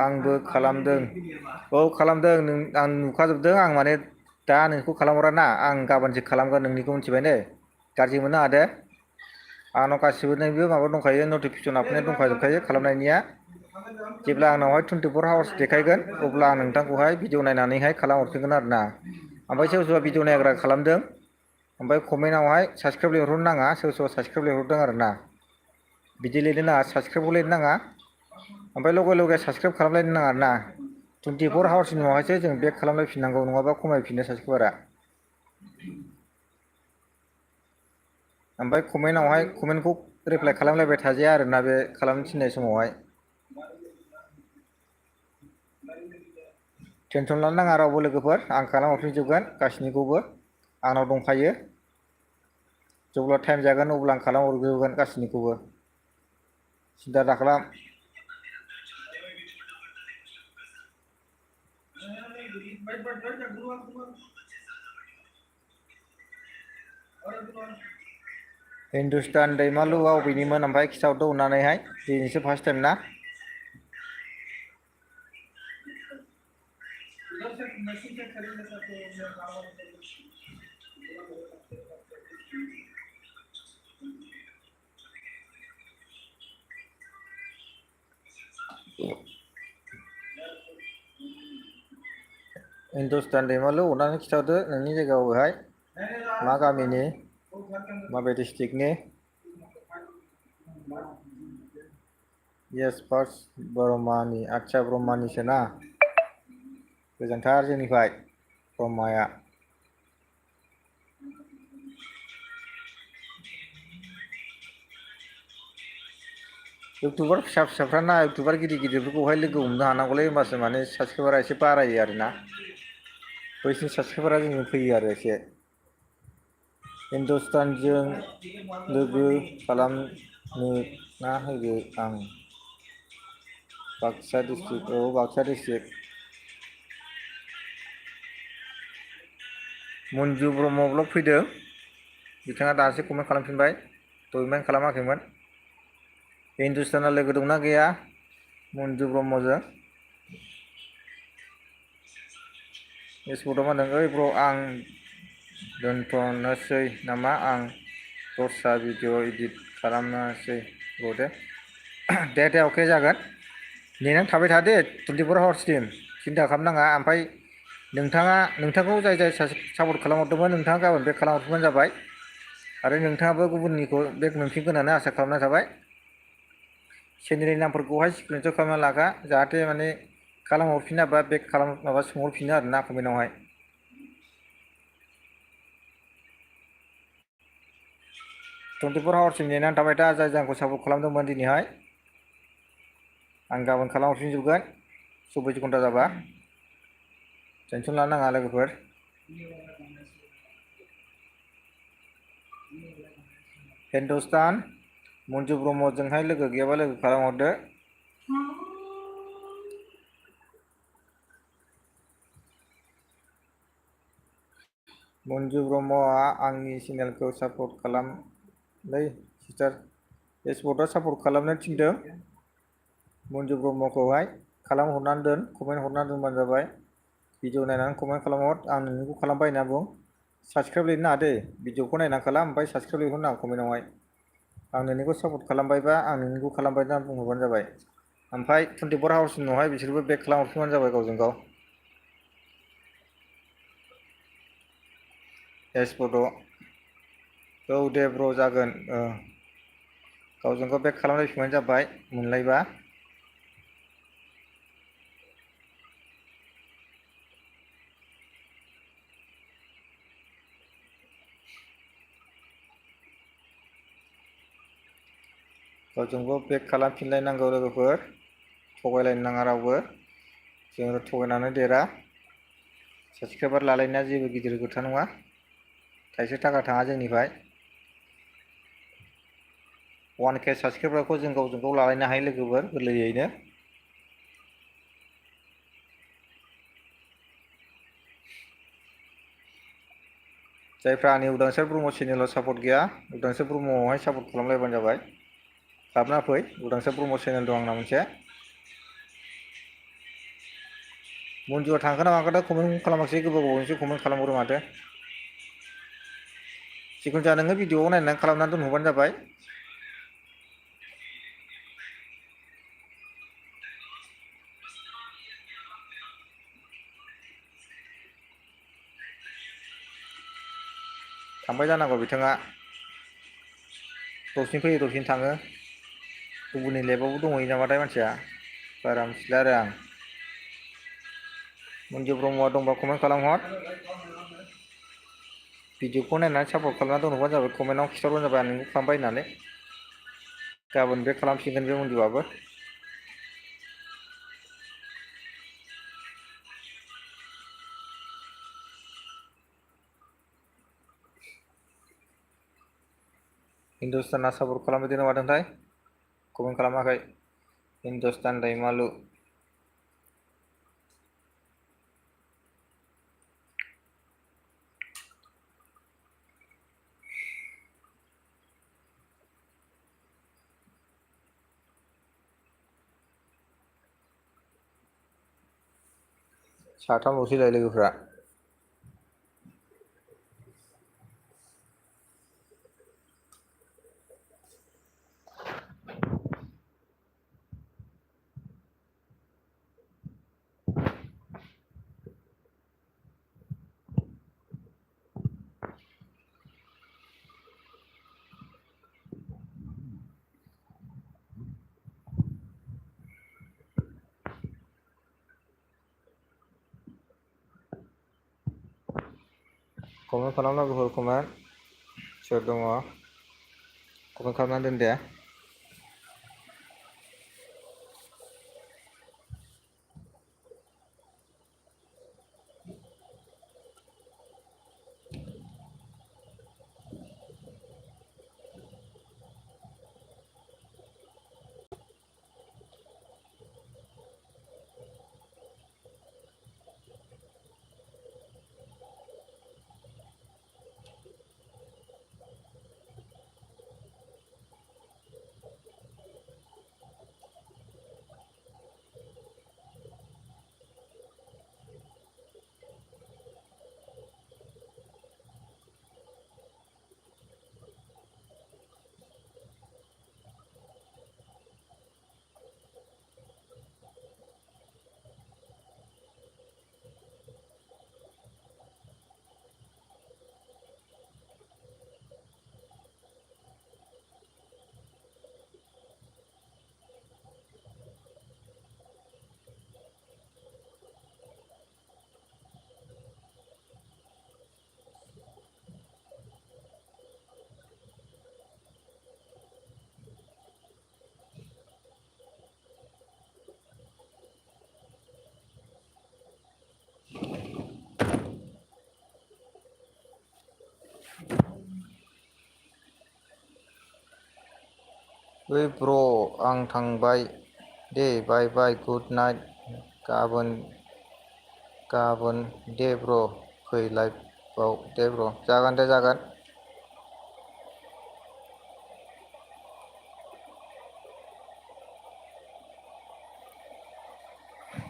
आंबो खालामदों। औ खालामदों, आं नुखाजोबदों। आं माने दा नोंखौ खालामहरा, आं गाबोनसो खालामगोन नोंनिखौ, मिथिबाय ने। गाज्रि मोननो नाङा दे। आंनाव गासिबो नैबे माबा दंखायो, नटिफिकेसन हाबनाय दंखाजोबखायो खालामनायनिया। जेब्ला आंनावहाय 24 आवार्स देखायगोन, अब्ला आं नोंथांखौहाय भिडिअ नायनानैहाय खालामहरफिनगोन आरोना। ओमफ्राय सोरबा सोरबा भिडिअ नायग्रा खालामदों, ओमफ्राय कमेन्टआवहाय साबसक्राइब लिरहरनो नाङा। सोरबा सोरबा साबसक्राइब लिरहरदों आरोना। बिदि लिरनो नाङा, साबसक्राइबखौ लिरनो नाङा। ओमफ्राय लगे लगे साबसक्राइब खालामलायनो नाङा आरोना। 24 आवार्सनि उनावहायसो जों बेक खालामलायफिननांगौ, नङाबा खमायफिनो साबसक्राइबारा। ओमफ्राय कमेन्टखौ रिप्लाइ खालामलायबाय थाजाया आरोना, बे खालामनो थिननाय समावहाय। टेनसन लानो नाङा रावबो लोगोफोर, आं खालामहरफिनजोबगोन गासिनिखौबो। आंनाव दंखायो। जेब्ला टाइम जागोन अब्ला आं खालामहरजोबगोन गासिनिखौबो। सिन्था दाखालाम। हिन्दुस्तान दैमालुआ अबेनिमोन ओमफ्राय खिथाहरदो अननानैहाय, दिनैसो फार्स्ट टाइम ना। हिन्दुस्तान दैमालु अननानै खिथाहरदो नोंनि जायगा अबेहाय, मा गामिनि, माबे डिस्ट्रिक्टनि। येस फार्स्ट बरमानि, आदसा ब्रह्मानिसो ना। गोजानथार जोंनिफ्राय ब्रह्माया। इउटुबार फिसा फिसाफ्राना, इउटुबार गिदिर गिदिरफोरखौहाय लोगो हमनो हानांगौलै, होमबासो माने साबसक्राइबारा एसे बारायो आरोना। बैसोरनि साबसक्राइबारा जोंजों फैयो आरो एसे हिन्दुस्तानजों लोगो खालामनो ना होयो आं Baksa district Baksa district Manju Brahma blog फैदों बिथाङा दासो कमेन्ट खालामफिनबाय दहाय खालामाखैमोन हिन्दुस्ताना लोगो दंना गैया मन्जु ब्रह्मजों फेसबुकआव मा होनदों ओइ ब्र आं दोनथ'नोसै नामा आं दस्रा भिडिअ इडिट खालामनोसै ब्र दे अके जागोन नेनानै थाबाय था दे 24 आवार्ससिम सिन्था खालामनाङा ओमफ्राय नोंथांखौ जाय सापर्ट खालामहरदोंमोन नोंथाङा गाबोन बेक खालामहरफिनबानो जाबाय आरो नोंथाङाबो गुबुननिखौ बेक मोनफिनगोन होननानै आसा खालामनाय थाबाय चेनेलनि नामफोरखौहाय स्क्रिनशट खालामना लाखा जाहाथे माने खालामहरफिनाबा बेक माबा सोंहरफिनो आरोना कमेन्टआवहाय 24 आवार्ससिम नेनानै थाबाय था जाय आंखौ सापर्ट खालामदोंमोन दिनैहाय आं गाबोन खालामहरफिनजोबगोन 24 घन्टा जाबा टेनसन लानो नाङा लोगोफोर हिन्दुस्तान मन्जु ब्रह्मजोंहाय लोगो गैयाबा लोगो खालामहरदो मन्जु ब्रह्मआ आंनि चेनेलखौ सापर्ट खालामलै सिस्टार फेसबुकआव सापर्ट खालामनो थिनदों मन्जु ब्रह्मखौहाय खालामहरनानै दोन कमेन्ट हरनानै दोनबानो जाबाय भिडिअ नायनानै कमेन्ट खालामहर आं नोंनिखौ खालामबाय होनना बुं साबसक्राइब लिरनो नाङा दे भिडिअखौ नायनानै खालाम ओमफ्राय साबसक्राइब लिरहरनो नाङा कमेन्टआवहाय आं नोंनिखौ सापर्ट खालामबायबा आं नोंनिखौ खालामबाय होनना बुंहरबानो जाबाय ओमफ्राय 24 आवार्सनि उनावहाय बिसोरबो बेक खालामहरफिनबानो जाबाय गावजों गाव फेसबुकआव औ दे ब्र जागोन गावजों गाव बेक खालामलायफिनबानो जाबाय मोनलायबा गावजों गाव बेक खालामफिनलायनांगौ लोगोफोर थगायलायनो नाङा रावबो जों थगायनानै देरा साबसक्राइबार लालायनाया जेबो गिदिर खोथा नङा थाइसे थाखा थाङा जोंनिफ्राय 1K साबसक्राइबारखौ जों गावजों गाव लालायनो हायो लोगोफोर गोरलैयैनो जायफ्रा आंनि उदांस्रि ब्रह्म चेनेलाव सापर्ट गैया उदांस्रि ब्रह्मआवहाय सापर्ट खालामलायबानो जाबाय हाबना फै उदांस्रि ब्रह्म चेनेल दं आंना मोनसे मन्जुआ थांखोना माखोथाय कमेन्ट खालामाखिसै गोबावसो कमेन्ट खालामहरो माथो जिखुनु जाया नोङो भिडिअआव नायनानै खालामनानै दोनहरबानो जाबाय थांबाय जानांगौ बिथाङा दसेनो फैयो दसेनो थाङो गुबुननि लेबावबो दंहैयो नामाथाय मानसिया बारा मिथिला आरो आं मन्जु ब्रह्मआ दंबा कमेन्ट खालामहर भिडिअखौ नायनानै सापर्ट खालामना दोनहरबानो जाबाय कमेन्टआव खिथाहरबानो जाबाय आं नोंखौ खालामबाय होननानै गाबोन बेक खालामफिनगोन बे मन्जुआबो हिन्दुस्ताना सापर्ट खालामबाय ना मादोंथाय कमेन्ट खालामाखै हिन्दुस्तान दैमालु साथामल'सैलाय लोगोफ्रा कमेन्ट खालामना लोगोफोर कमेन्ट सोर दङ कमेन्ट खालामनानै दोन दे ओइ ब्र' आं थांबाय दे बाय बाय गुड नाइट गाबोन दे ब्र' फै लाइभआव दे ब्र' जागोन दे जागोन।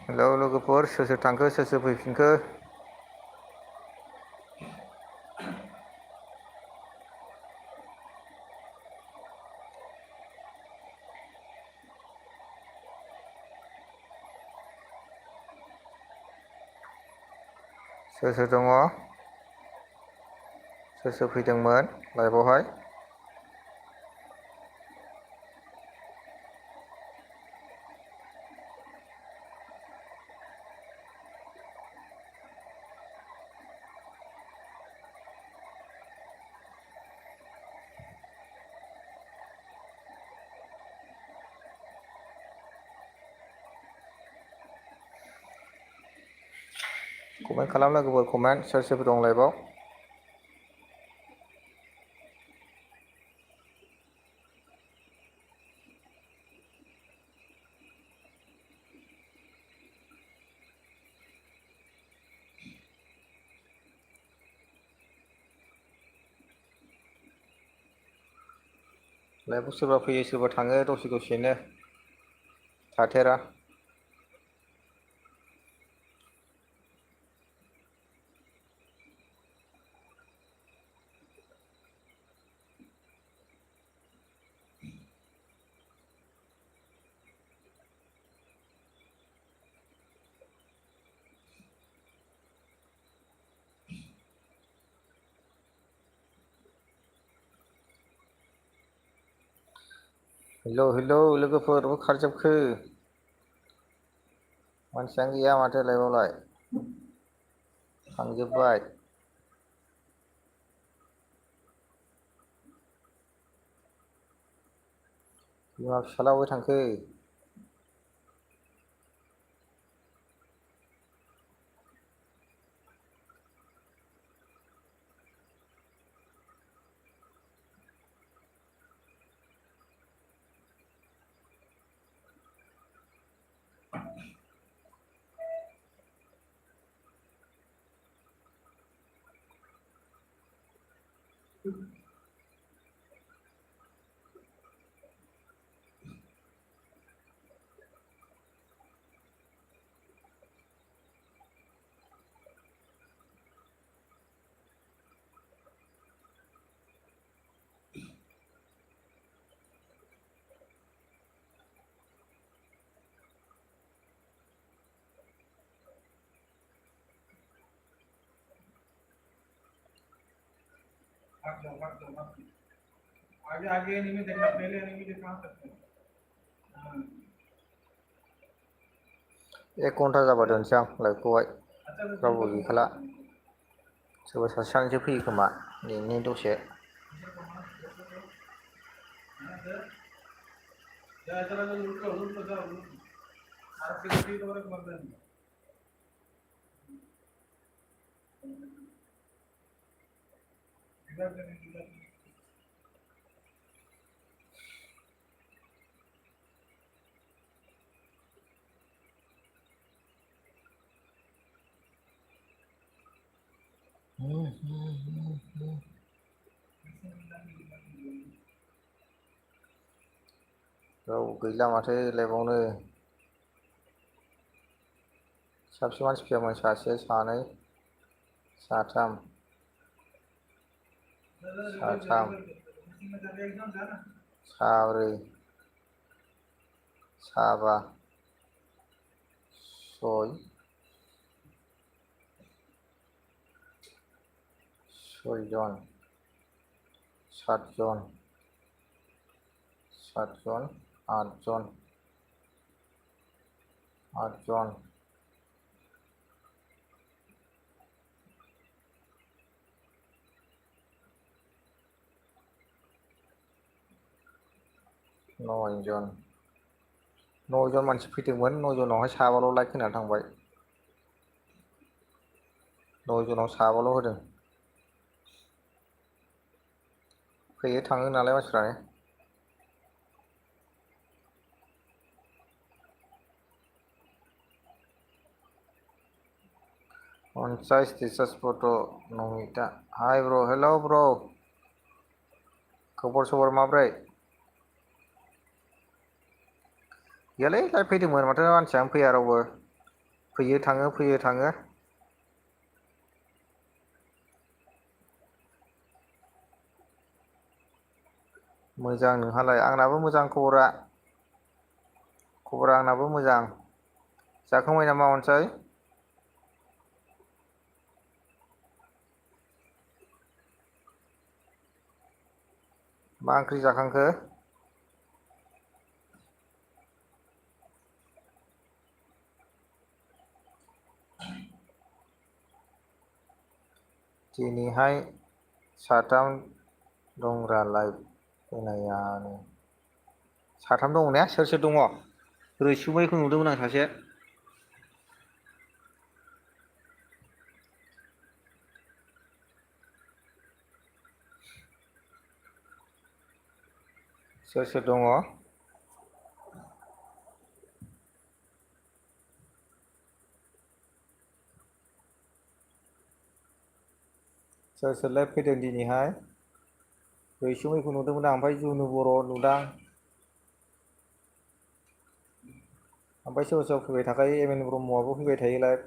हेलौ लोगोफोर सोर सोर थांखो सोर सोर फैफिनखो? सोर सोर दङ? सोर सोर फैदोंमोन लाइभआवहाय? कमेन्ट खालाम लोगोफोर कमेन्ट सोर सोर दं लाइभआव? लाइभआव सोरबा फैयो सोरबा थाङो दसे दसेनो थाथेरा। हेलौ हेलौ लोगोफोर अबाव खारजोबखो? मानसियानो गैया माथो लाइभआवलाय थांजोब्बाय। बिमा फिसाला अबाव थांखो? आगे आगे एनिमी देखना पहले एनिमी देखना सकते हैं। 1 घन्टा जाबा दोनसै आं लाइभखौहाय रावबो गैखाला सोरबा सासे सानैसो फैयो खोमा नेनि दसे। रावबो गैला माथो लाइभआवनो। साबसे मानसि फैयामोन सासे सानै साथाम साथाम साब्रै साबा सय सयजन सातजन आठजन आठजन 9 जन 9 जन मानसि फैदोंमोन 9 जनावहाय साबाल' लाइक होनानै थांबाय। 9 जनाव साबाल' होदों। फैयो थाङो नालाय मानसिफ्रानो। अनसाय स्टेटास फट' नमिता हाय ब्र हेल' ब्र खबर सबर माब्रै गैयालै लाइभ फैदोंमोन माथो मानसियानो फैया रावबो फैयो थाङो मोजां नोंहालाय आंनाबो मोजां खबरा आंनाबो मोजां जाखांबाय नामा अनसाय मा ओंख्रि जाखांखो दिनैहाय साथाम दंरा लाइभ होनायानो साथाम दङ ने सोर सोर दङ रैसुमैखौ नुदोंमोन आं सासे सोर सोर दङ सोर सोर लाइभ फैदों दिनैहाय रैसुमैखौ नुदोंमोन आं ओमफ्राय जुनु बर' नुदां ओमफ्राय सोरबा सोरबा फैबाय थाखायो एम एन ब्रह्मआबो फैबाय थायो लाइभ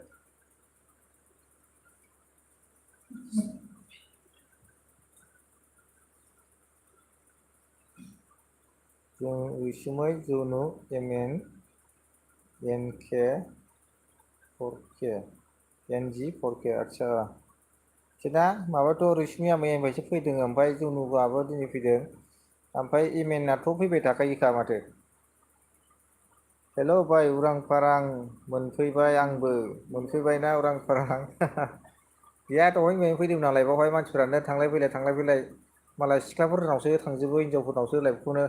रैसुमै जुनु एम एन के 4K NG 4K आदसा बिसोरना माबाथ' रैसुमिया मैयानिफ्रायसो फैदों ओमफ्राय जुनुआबो दिनै फैदों ओमफ्राय एमएनआथ' फैबाय थाखायोखा माथो हेल' भाइ उरां फारां मोनफैबाय आंबो मोनफैबायना उरां फारां गैया दहाय मैयानो फैदोंमोन नालाय बेवहाय मानसिफोरानो थांलाय फैलाय मालाय सिख्लाफोरनावसो थांजोबो हिनजावफोरनावसो लाइभखौनो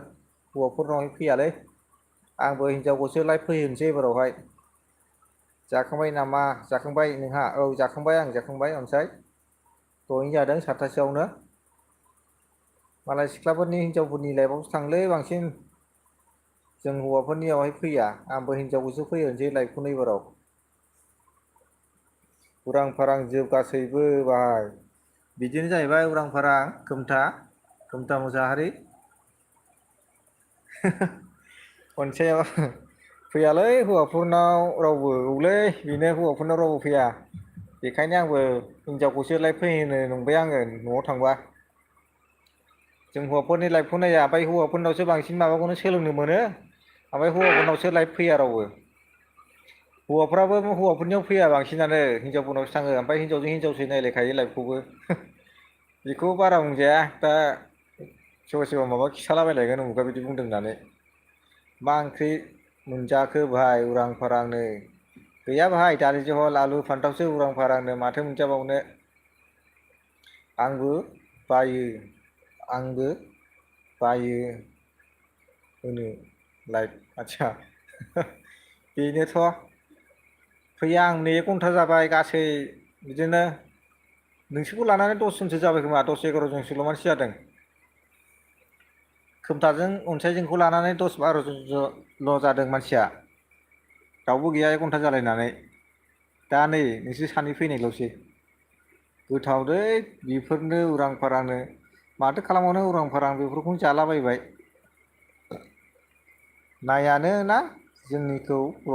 हौवाफोरनावहाय फैयालै आंबो हिनजावखौसो लाइभ फैहोनोसै एबारावहाय जाखांबाय नामा जाखांबाय नोंहा औ जाखांबाय आं जाखांबाय अनसाय दहायनो जादों 7थासोआवनो मालाय सिख्लाफोरनि हिनजावफोरनि लाइभआवसो थांलै बांसिन जों हौवाफोरनियावहाय फैया आंबो हिनजावखौसो फैहोनोसै लाइभखौनो एबाराव उरां फारां जोब गासैबो बाहाय बिदिनो जाहैबाय उरां फारां खोमथा मुसाहारि अनसाया फैयालै हौवाफोरनाव रावबो औलै बेनो हौवाफोरनाव रावबो फैया बेखायनो आंबो हिनजावखौसो लाइभ फैहोनो नंबाय आङो न'आव थांबा जों हौवाफोरनि लाइभखौ नाया ओमफ्राय हौवाफोरनावसो बांसिन माबाखौनो सोलोंनो मोनो ओमफ्राय हौवाफोरनावसो लाइभ फैया रावबो हौवाफ्राबो हौवाफोरनियाव फैया बांसिनानो हिनजावफोरनावसो थाङो ओमफ्राय हिनजावजों हिनजावसो नायलायखायो लाइभखौबो बेखौ बारा बुंजाया दा सोरबा माबा खिथालाबायलायगोन उमुगा बिदि बुंदों होननानै मा ओंख्रि मोनजाखो भाइ उरां फारांनो गैया भाइ दालि जहल आलु फान्थावसो उरां फारांनो माथो मोनजाबावनो आंबो बायो होनो लाइभ आदसा बेनोथ' फैया आं नै 1 घन्टा जाबाय गासै बिदिनो नोंसोरखौ लानानै 10 जनसो जाबाय खोमा 10-11 जनसोल' मानसि जादों खोमथाजों अनसायजोंखौ लानानै 10-12 जनल' जादों मानसिया रावबो गैया 1 घन्टा जालायनानै दा नै नोंसोर सानै फैनायल'सै गोथावलै बेफोरनो उरां फारांनो माथो खालामबावनो उरां फारां बेफोरखौनो जालाबायबाय नायानो ना जोंनिखौ ब्र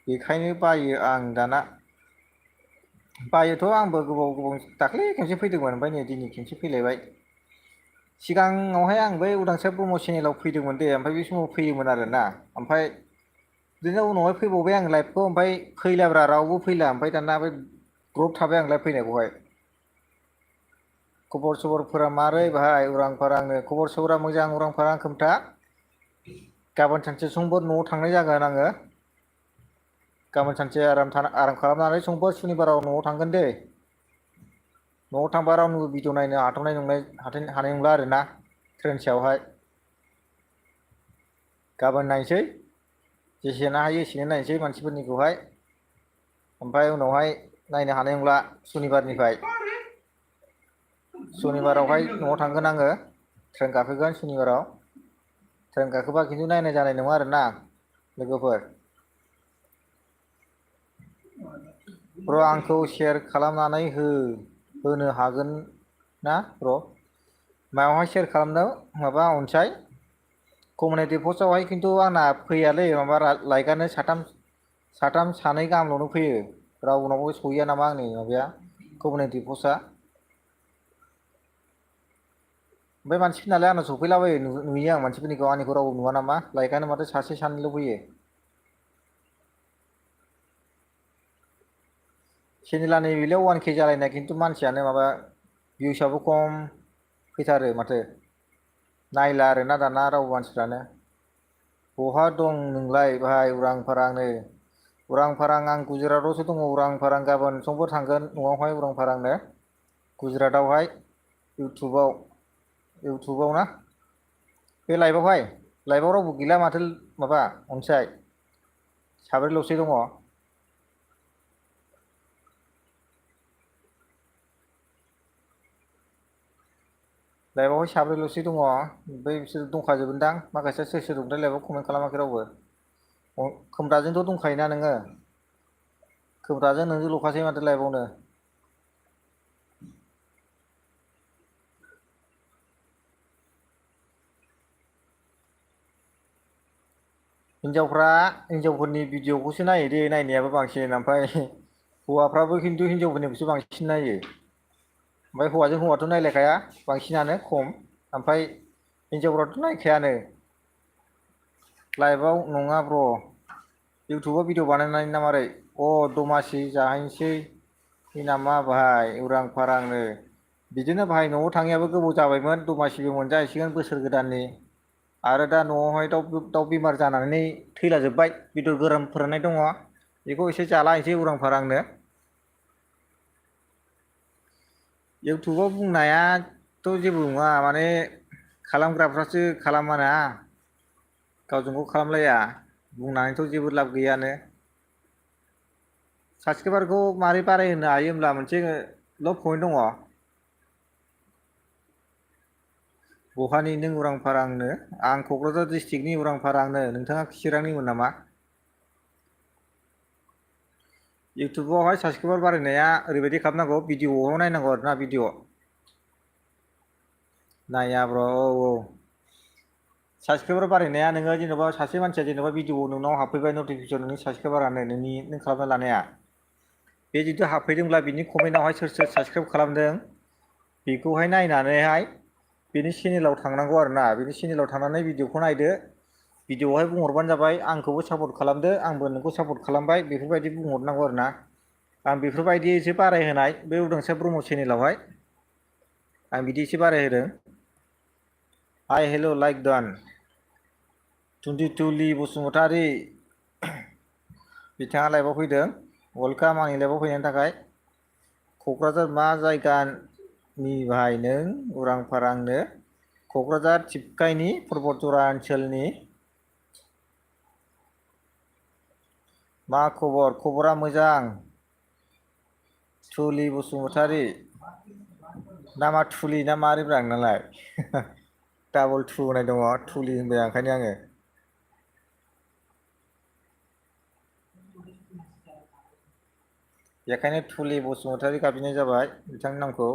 बेखायनो बायो आं दाना बायोथ' आंबो गोबाव दाख्लै खेनसे फैदोंमोन ओमफ्राय नै दिनै खेनसे फैलायबाय सिगाङावहाय आं बै उदांस्रि ब्रह्म चेनेलाव फैदोंमोन दे ओमफ्राय बे समाव फैयोमोन आरोना ओमफ्राय बिदिनो उनावहाय फैबावबाय आं लाइभखौ ओमफ्राय फैलाब्रा रावबो फैला ओमफ्राय दाना बे द्रप थाबाय आं लाइभ फैनायखौहाय खबर सबरफोरा मारै भाइ उरां फारांनो खबर सबरा मोजां उरां फारां खोमथा गाबोन सानसे समफोर न'आव थांनाय जागोन आङो गाबोन सानसे आराम खालामनानै समफोर सुनिबाराव न'आव थांगोन दे न'आव थांबा रावनिबो भिडिअ नायनो हानाय नंला आरोना ट्रेन सायावहाय गाबोन नायनोसै जेसेनो हायो एसेनो नायनोसै मानसिफोरनिखौहाय ओमफ्राय उनावहाय नायनो हानाय नंला सुनिबारावहाय न'आव थांगोन आङो ट्रेन गाखोगोन सुनिबाराव ट्रेन गाखोबा खिन्थु नायनाय जानाय नङा आरोना लोगोफोर ब्र आंखौ शेयार खालामनानै होनो हागोन ना ब्र? मायावहाय शेयार खालामनो माबा अनसाय? कमिउनिटि पस्टआवहाय खिन्थु आंना फैयालै माबा लाइकआनो साथाम सानै गाहामल'नो फैयो। रावनावबो सहैया नामा आंनि माबाया कमिउनिटि पस्टआ? ओमफ्राय मानसिफोरनालाय आंनाव सफैलाबायो नुयो आं मानसिफोरनिखौ आंनिखौ रावबो नुवा नामा लाइकआनो माथो सासे सानैल' फैयो। चेनेला नैबेलाय 1K जालायनाय खिन्थु मानसियानो माबा भिउसआबो खम फैथारो माथो। नायला आरोना दाना रावबो मानसिफ्रानो। बहा दं नोंलाय भाइ उरां फारांनो? उरां फारां आं गुजरातआवसो दङ उरां फारां गाबोन समफोर थांगोन न'आवहाय उरां फारांनो। गुजरातआवहाय इउटुबाव ना? बे लाइभआवहाय लाइभआव रावबो गैला माथो माबा अनसाय। साब्रैल'सो दङ। लाइभआवहाय साब्रैल'सो दङ ओमफ्राय बिसोर दंखाजोबोनदां माखासेया सोर सोर दंथाय लाइभआव कमेन्ट खालामाखै रावबो। खोमब्राजोंथ' दंखायोना नोङो? खोम्राजों नोंजों ल'खासै माथो लाइभआवनो। हिनजावफोरनि भिडिअखौसो नायो दे नायनायाबो बांसिन ओमफ्राय हौवाफ्राबो खिन्थु हिनजावफोरनिखौसो बांसिन नायो। ओमफ्राय हौवाजों हौवाथ' नायलायखाया बांसिनानो खम ओमफ्राय हिनजावफोराथ' नायखायानो। लाइभआव नङा ब्र इउटुबाव भिडिअ बानायनानै ना मारै? अ दमासि जाहैनोसै नामा भाइ उरां फारांनो? बिदिनो भाइ न'आव थाङैयाबो गोबाव जाबायमोन दमासिबो मोनजाहैसिगोन बोसोर गोदाननि। आरो दा न'आवहाय दाउ बेमार जानानै थैलाजोबबाय बेदर गोरान फोराननाय दङ। बेखौ एसे जाला हैनोसै उरां फारांनो। इउटुबाव बुंनायाथ' जेबो नङा माने खालामग्राफ्रासो खालामाना। गावजों गाव खालामलाया बुंनानैथ' जेबो लाब गैयानो। साबसक्राइबारखौ मारै बाराय होनो हायो होमब्ला मोनसेल' पइन्ट दङ। बहानि नों उरां फारांनो? आं क'क्राझार डिस्ट्रिक्टनि उरां फारांनो। नोंथाङा चिरांनिमोन नामा? इउटुबावहाय साबसक्राइबार बारायनाया ओरैबायदि खालामनांगौ भिडिअ'आव नायनांगौ आरोना भिडिअ'। नाया ब्र औ। साबसक्राइबार बारायनाया नोङो जेन'बा सासे मानसिया जेन'बा भिडिअ नोंनाव हाबफैबाय नटिफिकेसन नोंनि साबसक्राइबारानो नों खालामना लानाया। बे जुदि हाबफैदोंब्ला बिनि कमेन्टआवहाय सोर सोर साबसक्राइब खालामदों बेखौहाय नायनानैहाय बेनि चेनेलाव थांनांगौ आरो ना बेनि चेनेलाव थांनानै भिडिअखौ नायदो। भिडिअआवहाय बुंहरबानो जाबाय आंखौबो सापर्ट खालामदो आंबो नोंखौ सापर्ट खालामबाय बेफोरबायदि बुंहरनांगौ आरो ना। आं बेफोरबायदिसो बारायहोनाय बे उदांस्रा ब्रह्म चेनेलावहाय। आं बिदि एसे बाराय होदों। हाइ हेल' लाइक दान। 22 लि बसुमतारी बिथाङा लाइभआव फैदों वेलकाम आंनि लाइभआव फैनायनि थाखाय। क'क्राझार मा जायगानि भाइ नों उरां फारांनो? क'क्राझार थिफखायनि पर्बतझरा ओनसोलनि। मा खबर? खबरा मोजां। थुलि बसुमतारी नामा थुलि ना मारैब्रा नोंनालाय? डाबल थु होननाय दङ थुलि होनबाय ओंखायनो आङो। बेखायनो थुलि बसुमतारी गाबज्रिनाय जाबाय बिथांनि नामखौ।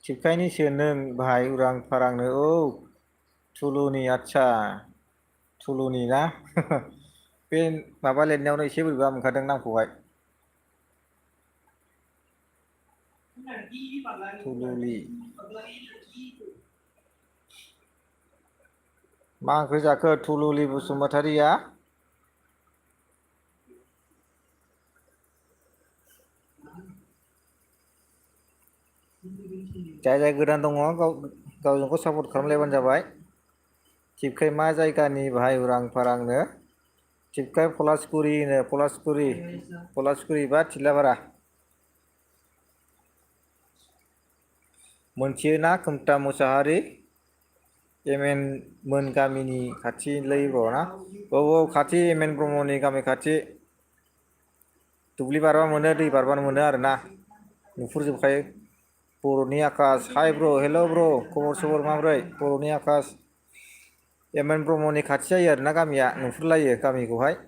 थिफखायनिसो नों भाइ उरां फारांनो? औ थुलुनि आदसा थुलुनि ना? बे माबा लिरनायावनो एसे बोरैबा मोनखादों नामखौहाय। थुलुलि। मा ओंख्रि जाखो थुलुलि बसुमतारीया? जाय जाय गोदान दङ गावजों गाव सापर्ट खालामलायबानो जाबाय। थिफखाय मा जायगानि भाइ उरां फारांनो? थिफखाय पलासगुरिनो पलासगुरि बा थिलाबारा। मोनथियो ना खोमथा मुसाहारि? एम एन मोन गामिनि खाथिलै ब्र ना? औ औ खाथि एम एन ब्रह्मनि गामि खाथि। दुब्लि बारबा मोनो दै बारबानो मोनो आरोना नुहुरजोबखायो। बर'नि आकाश हाइ ब्र' हेल' ब्र' खबर सबर माब्रै बर'नि आकाश? एम एन ब्रह्मनि खाथि जायो आरोना गामिया नुहुरलायो गामिखौहाय।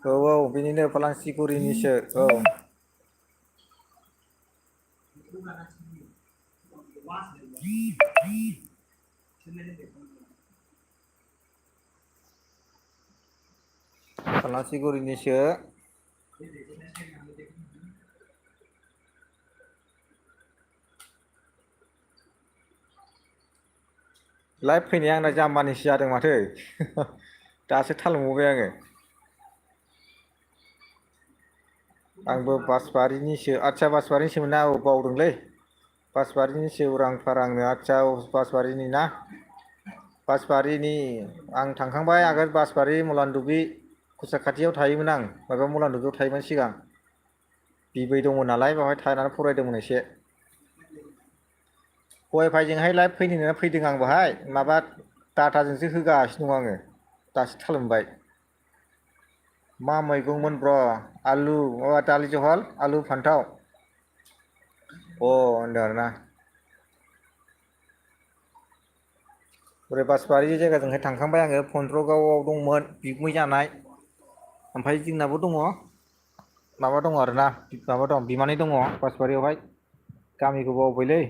औ बिनिनो फालांसिगुरिनिसो औ। फालांसिगुरिनिसो। लाइभ फैनाया आंना जाम्बानिसो जादों माथो दासो थाल मोनबावबाय आङो। आंबो बासबारिनिसो आदसा बासबारिनिसोमोन ना औ बावदोंलै। बासबारिनिसो उरां फारांनो आदसा बासबारिनि ना। बासबारिनि आं थांखांबाय आगोल बासबारि मलानदबि खुसा खाथियाव थायोमोन आं माबा मलानदबियाव थायोमोन सिगां। बिबै दङ नालाय बेवहाय थानानै फरायदोंमोन एसे। वाइफाइजोंहाय लाइभ फैनो होननानै फैदों आं बाहाय माबा डाटाजोंसो होगासिनो दं आङो दासो थाल मोनबाय। मा मैगंमोन ब्र आलु माबा दालि जहल आलु फान्थाव। अ होनदों आरोना। ओरै बासबारि जायगाजोंहाय थांखांबाय आङो पन्त्रगावआव दंमोन बिगुमै जानाय। ओमफ्राय जोंनाबो दङ माबा दङ आरोना माबा दं बिमानै दङ बासबारियावहाय गामिखौ बावबायलै।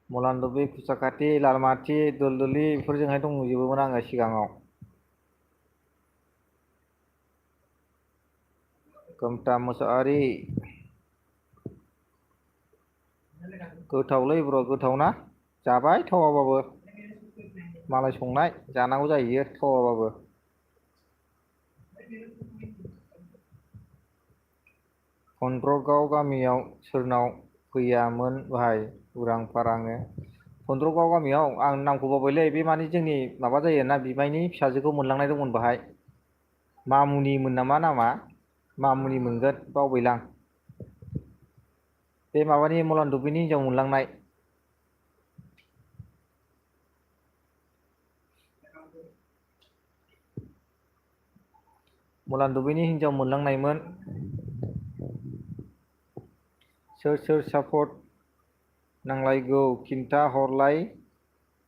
मलानदबि खुसाखाथि लालमाथि दलदलि बेफोरजोंहाय दंजोबोमोन आङो सिगाङाव। खोमथा मोसाहारि। गोथावलै ब्र गोथावना जाबाय थावाबाबो। मालाय संनाय जानांगौ जाहैयो थावाबाबो। पन्द्रगाव गामियाव सोरनाव फैयामोन भाइ उरां फारांनो। पन्द्रगाव गामियाव आं नामखौ बावबायलै बे मानि जोंनि माबा जायोना बिमायनि फिसाजोखौ मोनलांनाय दंमोन बाहाय। मामुनिमोन नामा नामा मामुनि मोनगोन बावबायलां। बे माबानि मलानदबिनि हिनजाव मोनलांनाय। मलानदबिनि हिनजाव मोनलांनायमोन। सोर सोर सापर्ट नांलायगौ खिन्था हरलाय।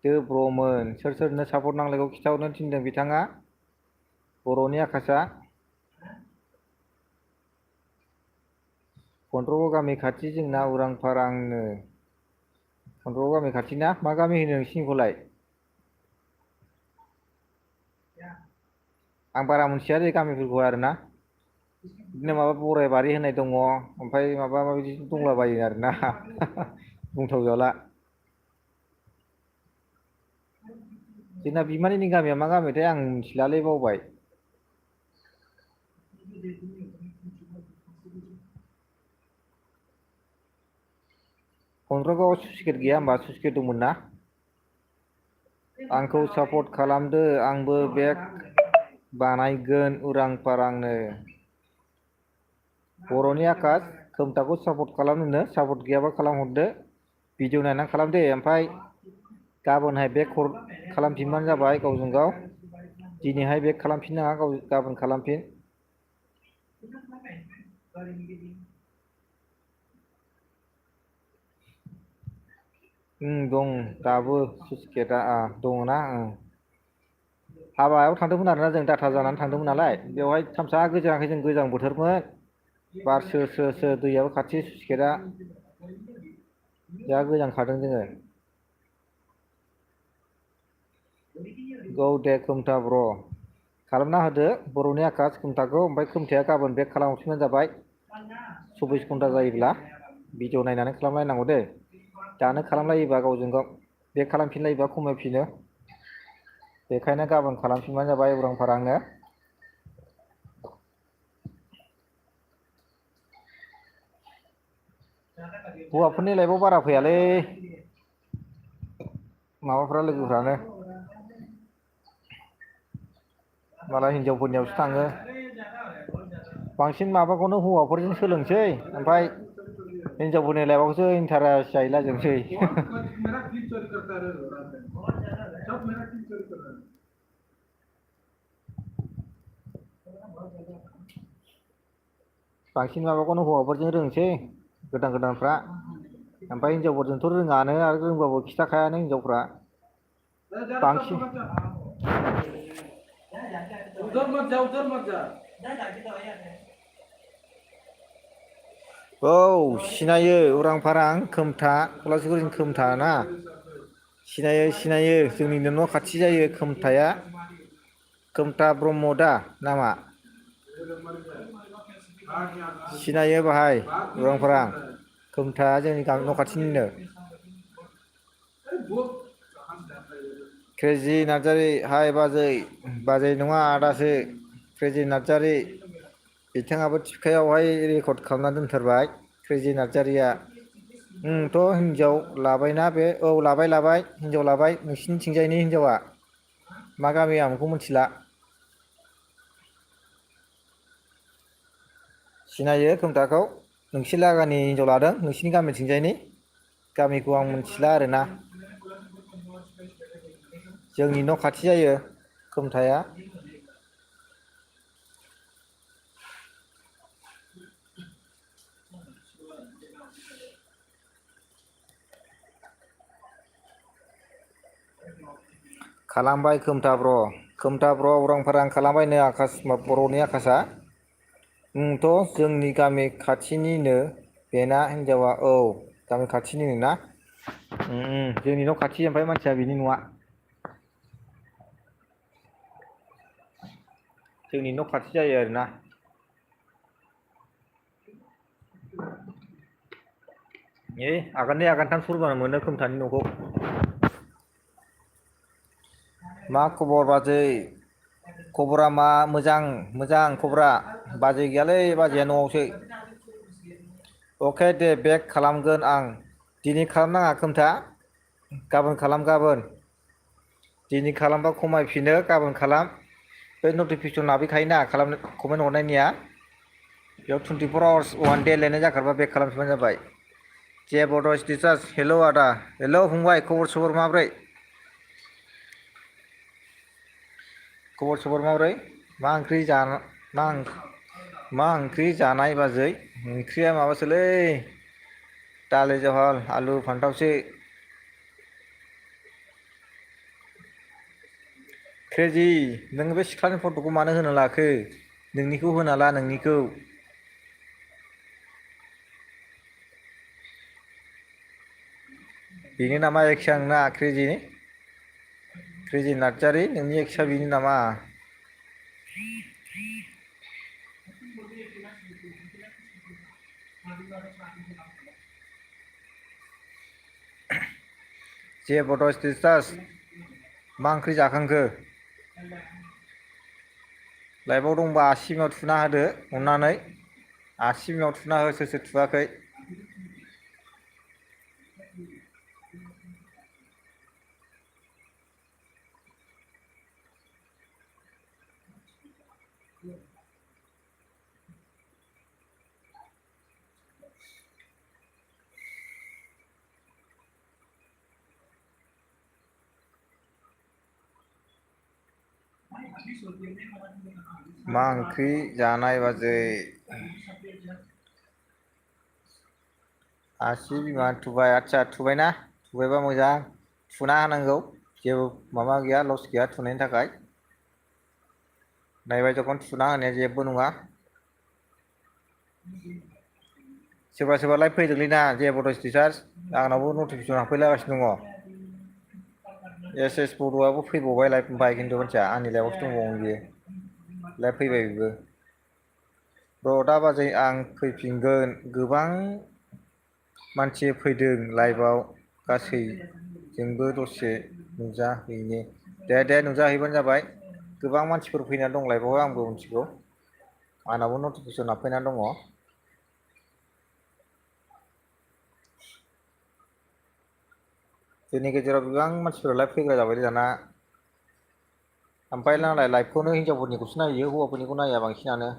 दो ब्र'मोन सोर सोरनो सापर्ट नांलायगौ खिन्थाहरनो थिनदों बिथाङा। बर'नि आकासा। पन्त्रगाव गामि खाथि जोंना उरां फारांनो। पन्त्रगाव गामि खाथिना मा गामि होनो नोंसिनिखौलाय? आं बारा मोनथियालै गामिफोरखौ आरोना। बिदिनो माबा बराइबारि होननाय दङ ओमफ्राय माबा माबि दंलाबायो आरोना। बुंथावजाला। जोंना बिमानैनि गामिया मा गामिथाय आं मिथिलालै बावबाय। पन्त्रगावआव स्लुइस गेट गैया होमबा स्लुइस गेट दंमोन ना? आंखौ सापर्ट खालामदो आंबो बेग बानायगोन उरां फारांनो। बर'नि आकास खोमथाखौ सापर्ट खालामनोनो सापर्ट गैयाबा खालामहरदो। भिडिअ नायनानै खालामदे ओमफ्राय गाबोनहाय बेक खालामफिनबानो जाबाय गावजों गाव। दिनैहाय बेक खालामफिननाङा गाबोन खालामफिन। दं दाबो स्लुइस गेटआ दङना ओं। हाबायाव थांदोंमोन आरोना जों डाटा जानानै थांदोंमोन नालाय बेवहाय थामसा गोजाङाखै जों गोजां बोथोरमोन। बार स्रो स्रो स्रो दैयाबो खाथि स्लुइस गेटआ। जा गोजांखादों जोङो। औ दे खोमथा ब्र'। खालामना होदो बर'नि आकास खोमथाखौ ओमफ्राय खोमथाया गाबोन बेक खालामहरफिनबानो जाबाय। 24 घन्टा जायोब्ला भिडिअ नायनानै खालामलायनांगौ दै। दानो खालामलायोबा गावजों गाव बेक खालामफिनलायोबा खमायफिनो। बेखायनो गाबोन खालामफिनबानो जाबाय उरां फारांनो। हौवाफोरनि लाइफआव बारा फैयालै। माबाफ्रा लोगोफ्रानो। मालाय हिनजावफोरनियावसो थाङो। बांसिन माबाखौनो हौवाफोरजों सोलोंसै ओमफ्राय हिनजावफोरनि लाइफआवसो इन्टारेस्ट जाहैला जोंसै। बांसिन माबाखौनो हौवाफोरजों रोंसै गोदान गोदानफ्रा। ओमफ्राय हिनजावफोरजोंथ' रोङानो आरो रोंबाबो खिथाखायानो हिनजावफ्रा। बांसिन औ सिनायो उरां फारां खोमथा पलासगुरिनि खोमथा ना सिनायो सिनायो जोंनिनो न' खाथि जायो खोमथाया खोमथा ब्रह्म दा नामा सिनायो बाहाय उरांफारां खोमथा जोंनि गामि न' खाथिनिनो क्रेजि नार्जारि हाय बाजै बाजै नङा आदासो क्रेजि नार्जारि बिथाङाबो थिपकाइआवहाय रेकर्ड खालामना दोनथारबाय क्रेजि नार्जारिया थ' हिनजाव लाबायना बे औ लाबाय हिनजाव लाबाय नोंसिनिथिंजायनि हिनजावा मा गामि आं बेखौ मिथिला सिनायो खोमथाखौ नोंसोर लागोनि हिनजाव लादों नोंसिनि गामिथिंजायनि गामिखौ आं मिथिला आरोना जोंनि न' खाथि जायो खोमथाया खालामबाय खोमथा ब्र उरां फारां खालामबायनो आकास बर'नि आकाशआ थ' जोंनि गामि खाथिनिनो बेना हिनजावा औ गामि खाथिनिनो ना जोंनि न' खाथि ओमफ्राय मानसिया बिनि न'आ जोंनि न' खाथि जायो आरोना आगाननै आगानथाम सुरबानो मोनो खोमथानि न'खौ मा खबर बाजै खबरा मा मोजां खबरा बाजै गैयालै बाजैया न'आवसो अके दे बेक खालामगोन आं दिनै खालामनाङा खोमथा गाबोन खालाम गाबोन दिनै खालामबा खमायफिनो गाबोन खालाम बे नटिफिकेसन हाबहैखायोना खालामनो कमेन्ट हरनायनिया बेयाव 24 आवार्स वान दे लिरनाय जाखारबा बेक खालामफिनबानो जाबाय जे बड' स्टेटास हेलौ आदा हेलौ फंबाय खबर सबर माब्रै खबर सबर माब्रै मा ओंख्रि मा ओंख्रि जानाय बाजै ओंख्रिया माबासोलै दालि जहल आलु फान्थावसो क्रेजि नोङो बे सिख्लानि फट'खौ मानो होना लाखो नोंनिखौ होना ला नोंनिखौ बेनो नामा एक्सआ नोंना क्रेजि नार्जारि नोंनि एक्सआ बेनो नामा जे बड' स्टेटास मा ओंख्रि जाखांखो लाइफआव दंबा आसि बिमायाव थुना होदो अननानै आसि बिमायाव थुना हो सोर सोर थुवाखै मा ओंख्रि जानाय बाजै आसि बिमा थुबाय आदसा थुबायना थुबायबा मोजां थुना होनांगौ जेबो माबा गैया लस गैया थुनायनि थाखाय नायबाय जखन थुना होनाया जेबो नङा सोरबा लाइभ फैदोंलै ना जे बड' स्टेटास आंनावबो नटिफिकेसन हाबफैलागासिनो दङ एस बड'आबो फैबावबाय लाइभ ओमफ्राय खिन्थु मिथिया आंनि लाइभआवसो दंबावोमोन बियो लाइभ फैबाय बेबो र' दा बाजै आं फैफिनगोन गोबां मानसि फैदों लाइभआव गासैजोंबो दसे नुजाहैनो दे नुजाहैबानो जाबाय गोबां मानसिफोर फैनानै दं लाइभआवहाय आंबो मिथिगौ आंनाबो नटिफिकेसन हाबफैनानै दङ जोंनि गेजेराव गोबां मानसिफोरा लाइभ फैग्रा जाबाय दाना ओमफ्राय नालाय लाइभखौनो हिनजावफोरनिखौसो नायो हौवाफोरनिखौ नाया बांसिनानो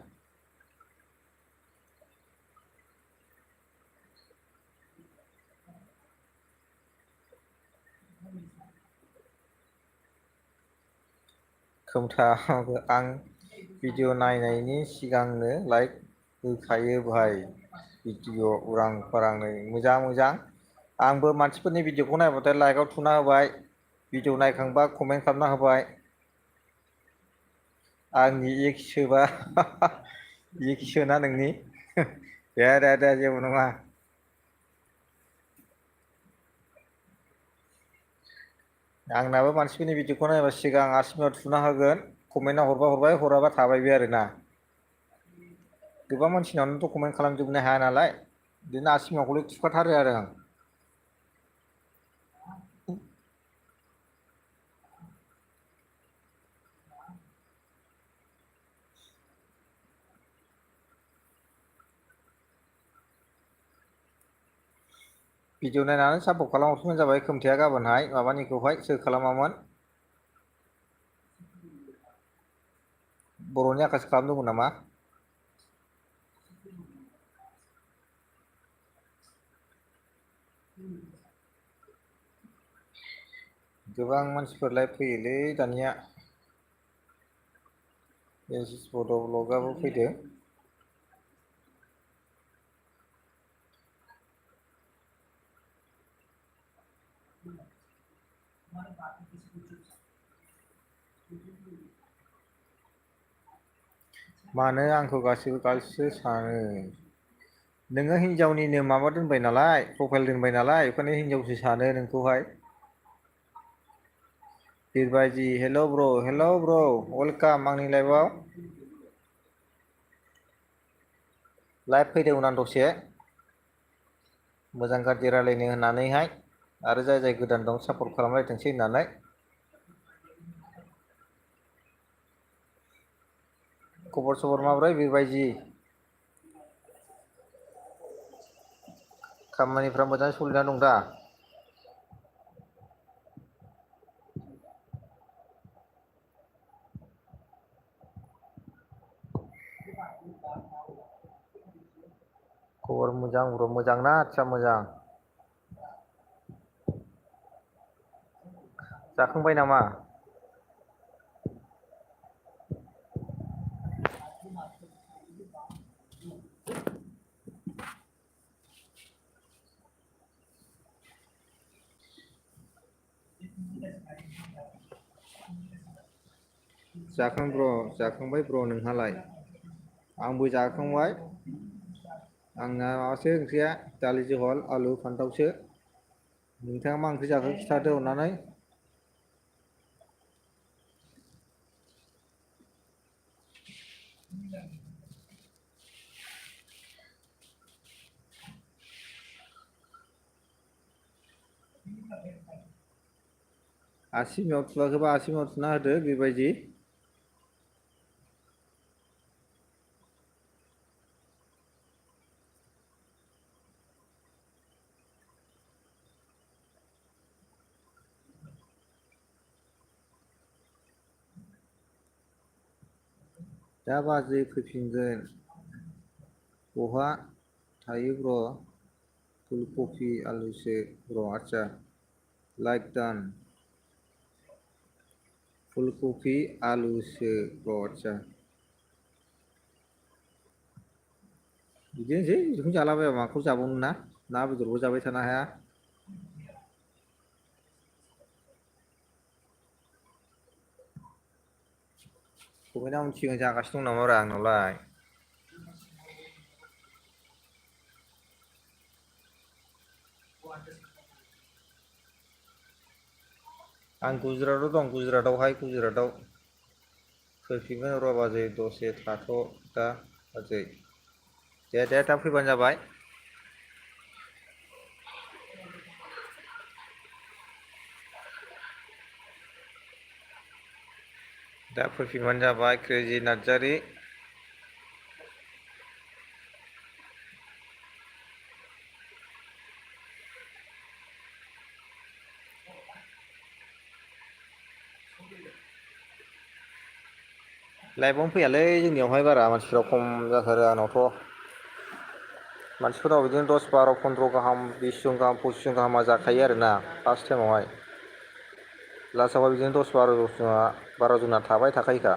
खोमथा आं भिडिअ नायनायनि सिगांनो लाइक होखायो भाइ भिडिअ उरां फारांनो मोजां आंबो मानसिफोरनि भिडिअखौ नायबाथाय लाइकआव थुना होबाय भिडिअ नायखांबा कमेन्ट खालामना होबाय। आंनि एक्स सोबा एक्स सोना नोंनि दे जेबो नङा। आंनाबो मानसिफोरनि भिडिअखौ नायबा सिगां आसिमाव थुना होगोन, कमेन्टआव हरबा हरबाय, हराबा थाबाय बे आरोना। गोबां मानसिनावनोथ' कमेन्ट खालामजोबनो हाया नालाय, बिदिनो आसिमावखौल' थुखाथारो आरो आं। भिडिअ नायनानै सापर्ट खालामहरफिनबानो जाबाय। खोमथाया गाबोनहाय माबानिखौहाय सोर खालामामोन? बर'नि आकास खालामदोंमोन नामा? गोबां मानसिफोरलाय फैयोलै दानिया। एस एस बड' ब्लगआबो फैदों। मानो आंखौ गासिबो गार्लससो सानो? नोङो हिनजावनिनो माबा दोनबाय नालाय, प्रफाइल दोनबाय नालाय, बेखायनो हिनजावसो सानो नोंखौहाय। बिरबायजि हेल' ब्र' वेलकाम आंनि लाइफआव। लाइभ फैदोंमोन आं दसे, मोजां गाज्रि रायलायनो होननानैहाय, आरो जाय जाय गोदान दं सापर्ट खालामलायथोंसै होननानै। खबर सबर माब्रै बिरबायजि? खामानिफ्रा मोजाङै सोलिना दं दा? खबर मोजां ब्र, मोजां ना? आतसा मोजां। जाखांबाय नामा? जाखांबाय ब्र नोंहालाय? आंबो जाखांबाय। आंना माबासो ओंख्रिया दालि जहल आलु फान्थावसो। नोंथाङा मा ओंख्रि जाखो खिथादो अननानै। आसिमायाव थुवाखैबा आसिमाव थुना होदो बिरबायजि। दा बाजै फैफिनगोन। बहा थायो ब्र? फुल कफि आलुसो ब्र, आदसा लाइक दान। फुल कफि आलुसो ब्र, आदसा। बिदिनोसै बिदिखौनो जालाबायाबा माखौ जाबावनो ना? ना बेदरबो जाबाय थानो हाया। कमेन्टआ उन सिगां जागासिनो दं नामा रा आंनावलाय? आं गुजरातआव दं, गुजरातआव। फैफिनगोन र' बाजै दसे थाथ' दा बाजै। दे थाब फैबानो जाबाय। दा फैफिनबानो जाबाय क्रेजि नार्जारि। लाइभआवनो फैयालै जोंनियावहाय बारा मानसिफ्रा खम जाथारो आंनावथ'। मानसिफोरनाव बिदिनो 10, 12, 15 गाहाम 20 जन गाहाम 25 जन गाहामा जाखायो आरोना फार्स्ट टाइमावहाय। लास्टआवहाय बिदिनो 10, 12 जना थाबाय थाखायोखा।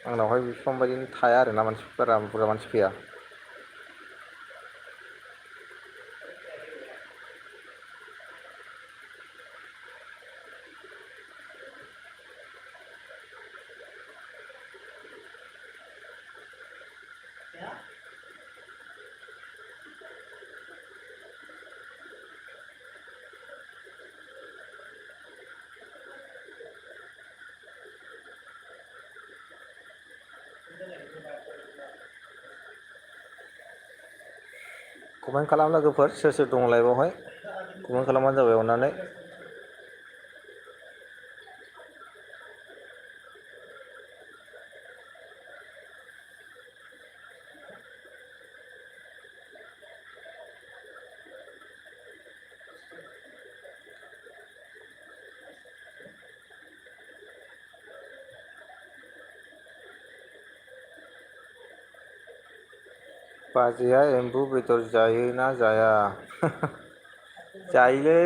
आंनावहाय बिसिबांबायदिनो थाया आरोना मानसि बारा बुरजा मानसि फैया। कमेन्ट खालाम लोगोफोर सोर सोर दङ लाइभआवहाय कमेन्ट खालामबानो जाबाय अननानै। बाजैया एम्बु बेदर जायो ना जाया? जायोलै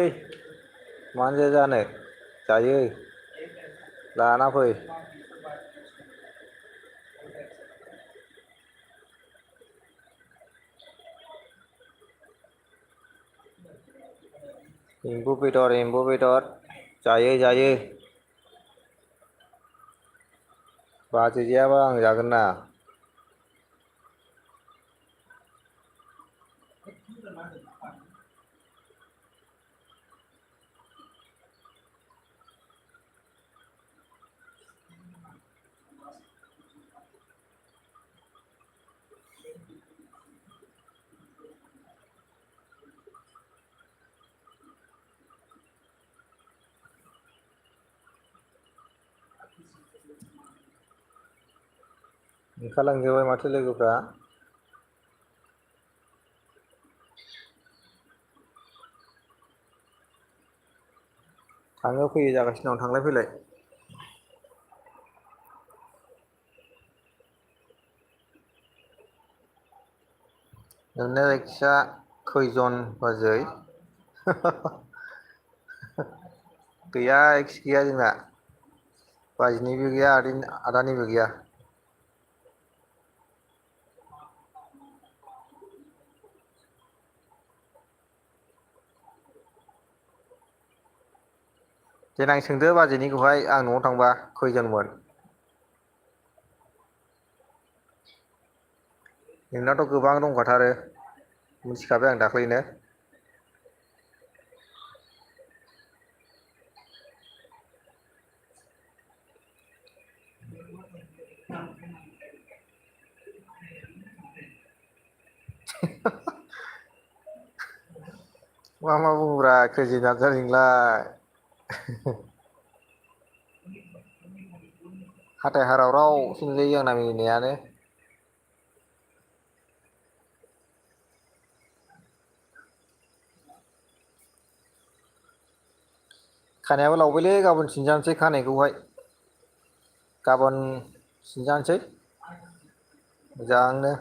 मानो जाया जानो जायो लाना फै। एम्बु बेदर जायो जायो। बाजै जायाबा आं जागोन ना। ओंखारलांजोबाय माथो लोगोफ्रा। थाङो फैयो जागासिनो दं थांलाय फैलाय। नोंना जायखिया खैजन बाजै? गैया एक्स गैया जोंना। बाजैनिबो गैया आदानिबो गैया। देनां सोंदो बाजैनिखौहाय आं न'आव थांबा खैजनमोन। नोंनाथ' गोबां दंखाथारो मिथिखाबाय आं दाख्लैनो। मा मा बुङोब्रा खोजि नार्जारि नोंलाय। हाथाय हारावरावसो नुजायो आंना मिनिनायानो। खानायाबो लावबायलै गाबोन सिनजानोसै खानायखौहाय। गाबोन सिनजानोसै मोजांनो।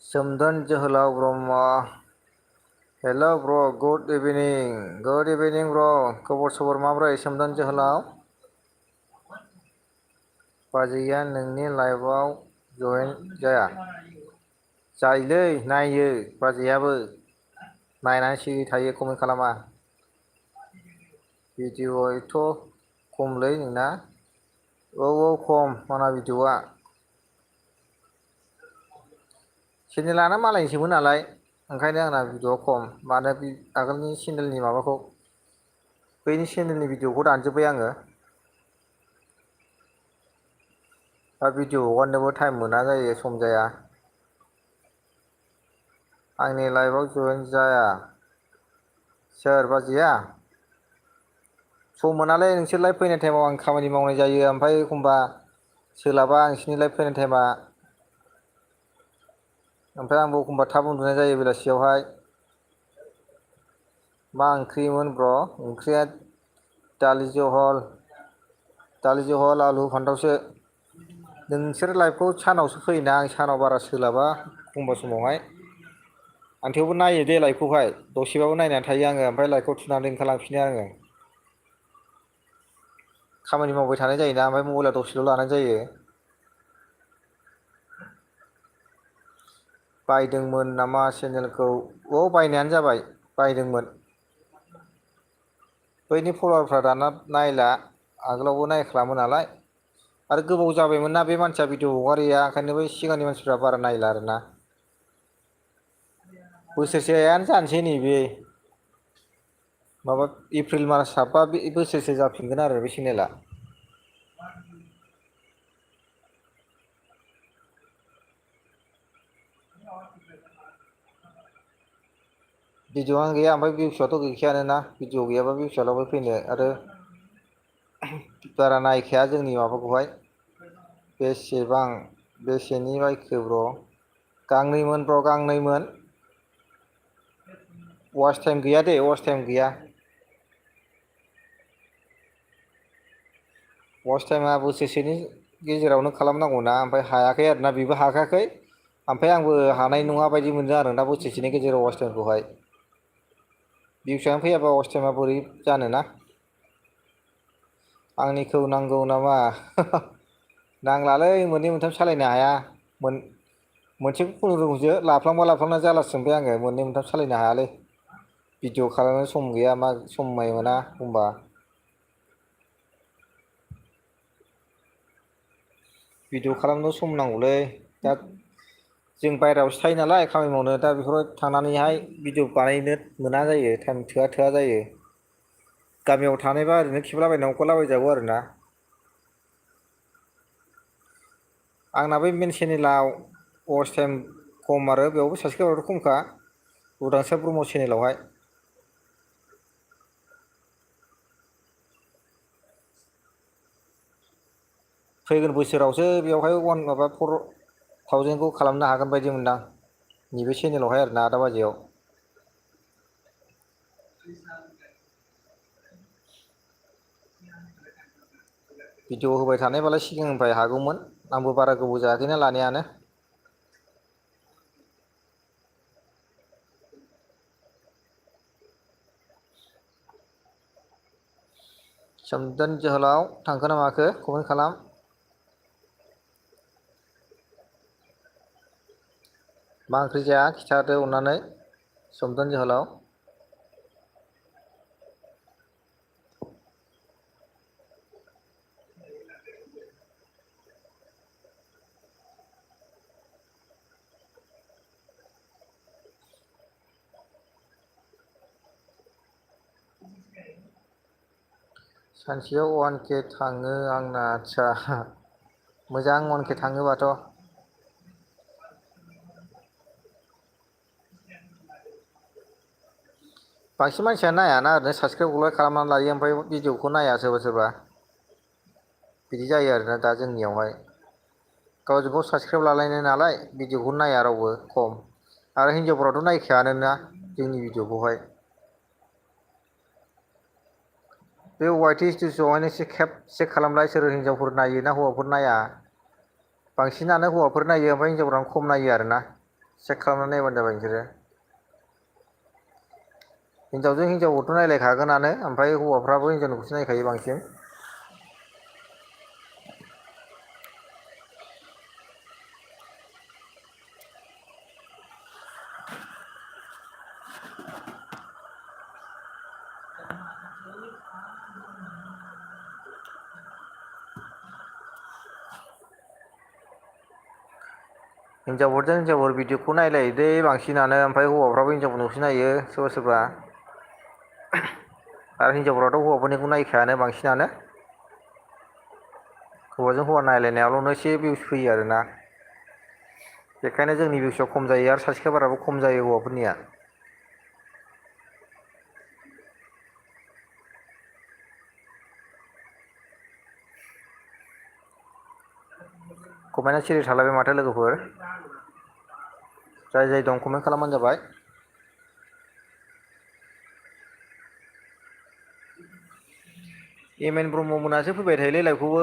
सोमदोन जोहोलाव ब्रह्म हेल' ब्र गुड इभिनिं ब्र खबर सबर माब्रै सोमदोन जोहोलाव? बाजैया नोंनि लाइफआव जयेन जाया? जायोलै नायो बाजैयाबो नायनानै सिरि थायो कमेन्ट खालामा। भिडिअ एथ' खमलै नोंना। औ खम आंना भिडिअआ। चेनेलानो मालायनिसोमोन नालाय ओंखायनो आंना भिडिअआ खम मानो आगोलनि चेनेलनि माबाखौ बैनि चेनेलनि भिडिअखौ दानजोब्बाय आङो। दा भिडिअ हगारनोबो टाइम मोना जायो सम जाया। आंनि लाइफआव जयेन जाया। सोर बाजैया? सम मोनालै नोंसोर लाइभ फैनाय टाइमाव आं खामानि मावनाय जायो ओमफ्राय एखमबा सोलाबा नोंसिनि लाइभ फैनाय टाइमा। ओमफ्राय आंबो एखमबा थाब उन्दुनाय जायो बेलासियावहाय। मा ओंख्रिमोन ब्र? ओंख्रिया दालि जहल आलु फान्थावसो। नोंसोर लाइभखौ सानावसो फैयोना आं सानाव बारा सोलाबा एखमबा समावहाय। आं थेवबो नायो दे लाइभखौहाय दसेबाबो नायनानै थायो आङो ओमफ्राय लाइभखौ थुनानै ओंखारलांफिनो आङो। खामानि मावबाय थानाय जायोना ओमफ्राय मबाइला दसेल' लानाय जायो। बायदोंमोन नामा चेनेलखौ? औ बायनायानो जाबाय, बायदोंमोन। बैनि फल'वारफ्रा दाना नायला, आगोलावबो नायख्लामो नालाय। आरो गोबाव जाबायमोन ना बे मानसिया भिडिअ हगारैया, ओंखायनो बै सिगांनि मानसिफ्रा बारा नायला आरोना। बोसोरसेयानो जानोसै नैबे माबा एप्रिल मास हाबबा बे बोसोरसे जाफिनगोन आरो बे चेनेला। भिडिअआनो गैया, ओमफ्राय भिउसआथ' गैखायानोना, भिडिअ गैयाबा भिउसआलाय बहा फैनो आरो बारा नायखाया जोंनि माबाखौहाय। बेसेबां बेसेनि बायखो ब्र'? गांनैमोन ब्र', गांनैमोन। वाच टाइम गैया दे, वाच टाइम गैया। वाच टाइमा बोसोरसेनि गेजेरावनो खालामनांगौना, ओमफ्राय हायाखै आरोना, बेबो हाखायाखै। ओमफ्राय आंबो हानाय नङा बायदि मोनदों आरो दा बोसोरसेनि गेजेराव वाच टाइमखौहाय। भिउसआनो फैयाबा वाच टाइमा बोरै जानोना। आंनिखौ नांगौ नामा? नांलालै, मोननै मोनथाम सालायनो हाया। मोनसेखौ खुनुरुखुमसो लाफ्लांबा लाफ्लांना जारलासो जोंबाय आङो, मोननै मोनथाम सालायनो हायालै। भिडिअ खालामनो सम गैया, मा समाय मोना एखमबा। भिडिअ खालामनो सम नांगौलै, दा जों बायहेरायावसो थायो नालाय खामानि मावनो, दा बेफोराव थांनानैहाय भिडिअ बानायनो मोना जायो, टाइम थोआ जायो। गामियाव थानायबा ओरैनो खेबलाबायना हगारलाबायजागौ आरो ना। आंना बै मेन चेनेलाव वाच टाइम खम आरो बेयावबो साबसक्राइबाराथ' खमखा, उदांस्रा ब्रह्म चेनेलावहाय। फैगोन बोसोरावसो बेवहाय माबा 4000खौ खालामनो हागोन बायदि मोनदां, नैबे चेनेलावहाय आरो ना, आदा बाजैयाव। भिडिअ होबाय थानायबालाय सिगांनिफ्राय हागौमोन, आंबो बारा गोबाव जायाखैना लानायानो। सोमदोन जोहोलाव थांखो ना माखो कमेन्ट खालाम। मा ओंख्रि जाया खिथादो अननानै सोमदोन जोहोलाव। सानसेयाव 1K थाङो आंना, आदसा मोजां 1K थाङोबाथ'। बांसिन मानसियानो नायाना, ओरैनो साबसक्राइबखौलाय खालामनानै लायो, ओमफ्राय भिडिअखौ नाया सोरबा सोरबा। बिदि जायो आरोना दा जोंनियावहाय। गावजों गाव साबसक्राइब लालायनाय नालाय, भिडिअखौ नाया रावबो खम। आरो हिनजावफोराथ' नायखायानोना जोंनि भिडिअखौहाय। बे वाइटि स्टुडिअआवहायनो खेबसे खालामलाय, सोर हिनजावफोर नायो ना हौवाफोर नाया। बांसिनानो हौवाफोर नायो, ओमफ्राय हिनजावफ्रानो खम नायो आरोना, चेक खालामनानै नायबानो जाबाय नोंसोरो। हिनजावजों हिनजावबोथ' नायलायखागोनानो, ओमफ्राय हौवाफ्राबो हिनजावनिखौसो नायखायो बांसिन। हिनजावफोरजों हिनजावफोर भिडिअखौ नायलायो दै बांसिनानो, ओमफ्राय हौवाफ्राबो हिनजावफोरनिखौसो नायो सोरबा सोरबा। आरो हिनजावफोराथ' हौवाफोरनिखौ नायखायानो बांसिनानो। हौवाजों हौवा नायलायनायावल'नो एसे भिउस फैयो आरोना। बेखायनो जोंनि भिउसआ खम जायो, आरो साबसक्राइबाराबो खम जायो हौवाफोरनिया। कमेन्टआ सिरि थालायबाय माथो लोगोफोर, जाय जाय दं कमेन्ट खालामबानो जाबाय। एम एन ब्रह्म मोनासो फैबाय थायोलै लाइभखौबो।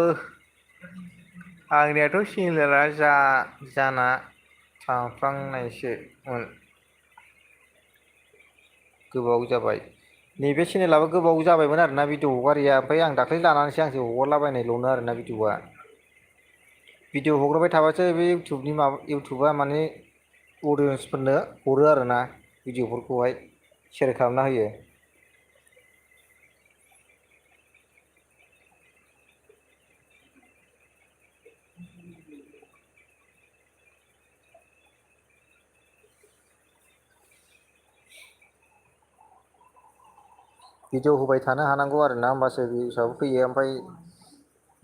आंनियाथ' चेनेला जाना थांफ्लांनायसोमोन। गोबाव जाबाय। नैबे चेनेलाबो गोबाव जाबायमोन आरोना भिडिअ हगारैया, ओमफ्राय आं दाख्लै लानानैसो आंसो हगारलाबायनायल'नो आरोना भिडिअआ। भिडिअ हगारबाय थाबासो बे इउटुबा माने अडियेन्सफोरनो हरो आरोना भिडिअफोरखौहाय शेयार खालामना होयो। भिडिअ होबाय थानो हानांगौ आरोना, होमबासो भिउसआबो फैयो। ओमफ्राय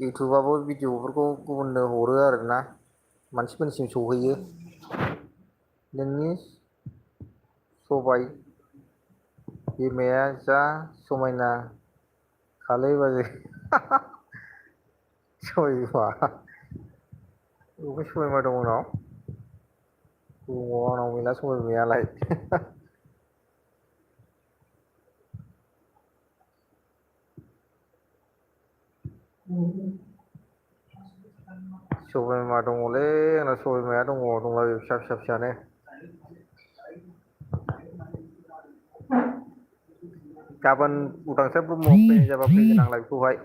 इउटुबाबो भिडिअफोरखौ गुबुननो हरो आरोना, मानसिफोरनिसिम सौहैयो। नोंनि सबाय बिमाया जा समायना खालै बाजै सबाय बिमा बबे सबाय बिमा दं उनाव? दङ आंनाव मेरला सबाय बिमायालाय। सबाय बिमा दङलै आंनाव, सबाय बिमाया दङ दंलाबायो फिसा फिसा फिसानो। गाबोन उदांस्रि ब्रह्म फैनाय जाबा फैगोन आं लाइभखौहाय।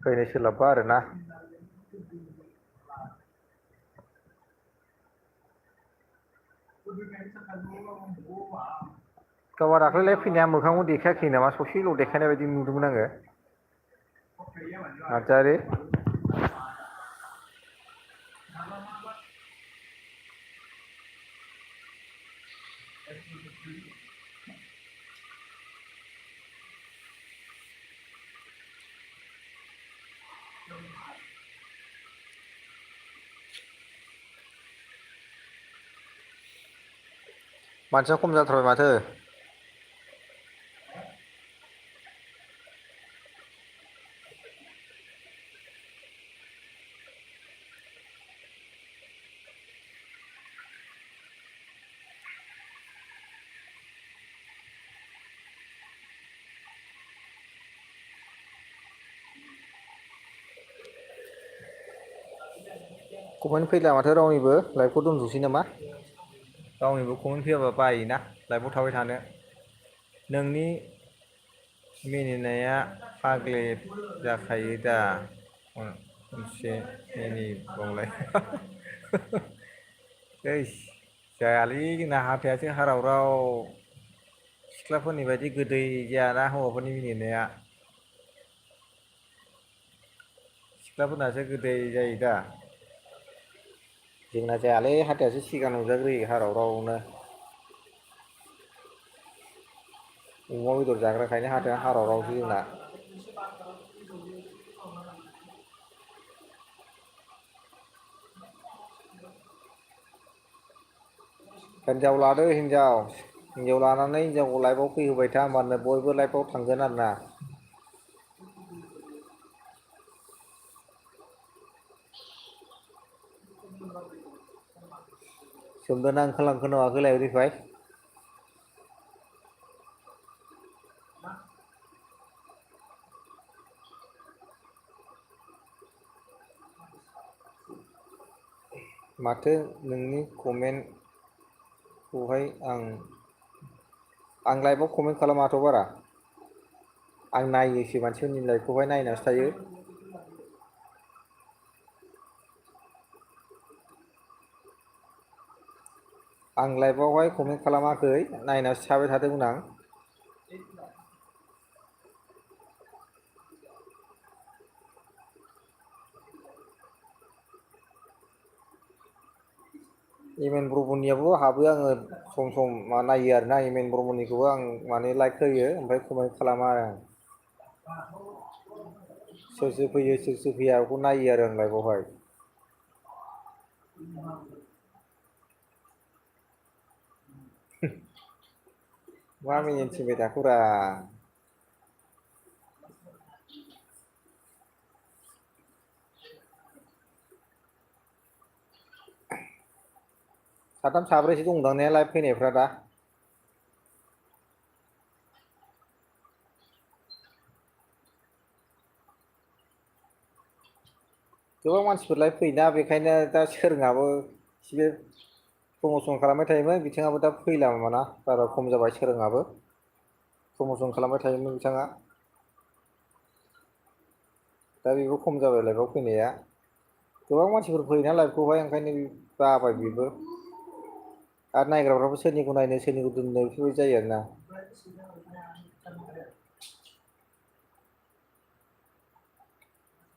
फैनो सोलाबबा आरोना। गावहा दाख्लैलाय फैनाया मोखांखौ देखायाखै नामा? ससेल' देखायनाय बायदि नुदोंमोन आङो। नार्जारि। मानसिया खम जाथारबाय माथो। कमेन्ट फैला माथो रावनिबो, लाइभखौ दोनथ'सै नामा? रावनिबो कमेन्ट फैयाबा बायोना लाइभआव थाबाय थानो। नोंनि मिनिनाया फाग्लिट जाखायो दा खनसे मिनिबावलाय। हैस जायालै जोंना हाथायासो हारावराव। सिख्लाफोरनि बायदि गोदै जायाना हौवाफोरनि मिनिनाया। सिख्लाफोरनासो गोदै जायो दा। जोंना जायालै हाथायासो सिगां नुजाग्रोयो हाराव रावनो। अमा बेदर जाग्राखायनो हाथाया हाराव रावसो जोंना। हिनजाव लादो हिनजाव। हिनजाव लानानै हिनजावखौ लाइभआव फैहोबाय था, होमबानो बयबो लाइभआव थांगोन आरोना। सोमदोना ओंखारलांखो ना माखो लाइब्रेरिनिफ्राय? माथो नोंनि कमेन्टखौहाय आं लाइभआव कमेन्ट खालामाथ' बारा। आं नायोसो मानसिफोरनि लाइभखौहाय नायनासो थायो। आं लाइभआवहाय कमेन्ट खालामाखै, नायनासो थाबाय थादोंमोन आं। एम एन ब्रह्मनियाबो हाबो आङो सम सम नायो आरोना, एम एन ब्रह्मनिखौबो आं माने लाइक होयो ओमफ्राय कमेन्ट खालामा आरो आं। सोर सोर फैयो सोर सोर फैया बेखौ नायो आरो आं लाइभआवहाय। मा मिनिनो थिनबाय थाखोब्रा। साथाम साब्रैसो दंदां ने लाइभ फैनायफ्रा दा? गोबां मानसिफोर लाइभ फैयोना, बेखायनो दा सोराङाबो एसे प्रमसन खालामबाय थायोमोन बिथाङाबो, दा फैला माना बारा खम जाबाय सोराङाबो। प्रमसन खालामबाय थायोमोन बिथाङा। दा बेबो खम जाबाय लाइभआव फैनाया। गोबां मानसिफोर फैयोना लाइभखौहाय ओंखायनो बाबाय बेबो आरो नायग्राफ्राबो सोरनिखौ नायनो सोरनिखौ दोननो बेफोरबायदि जायो आरोना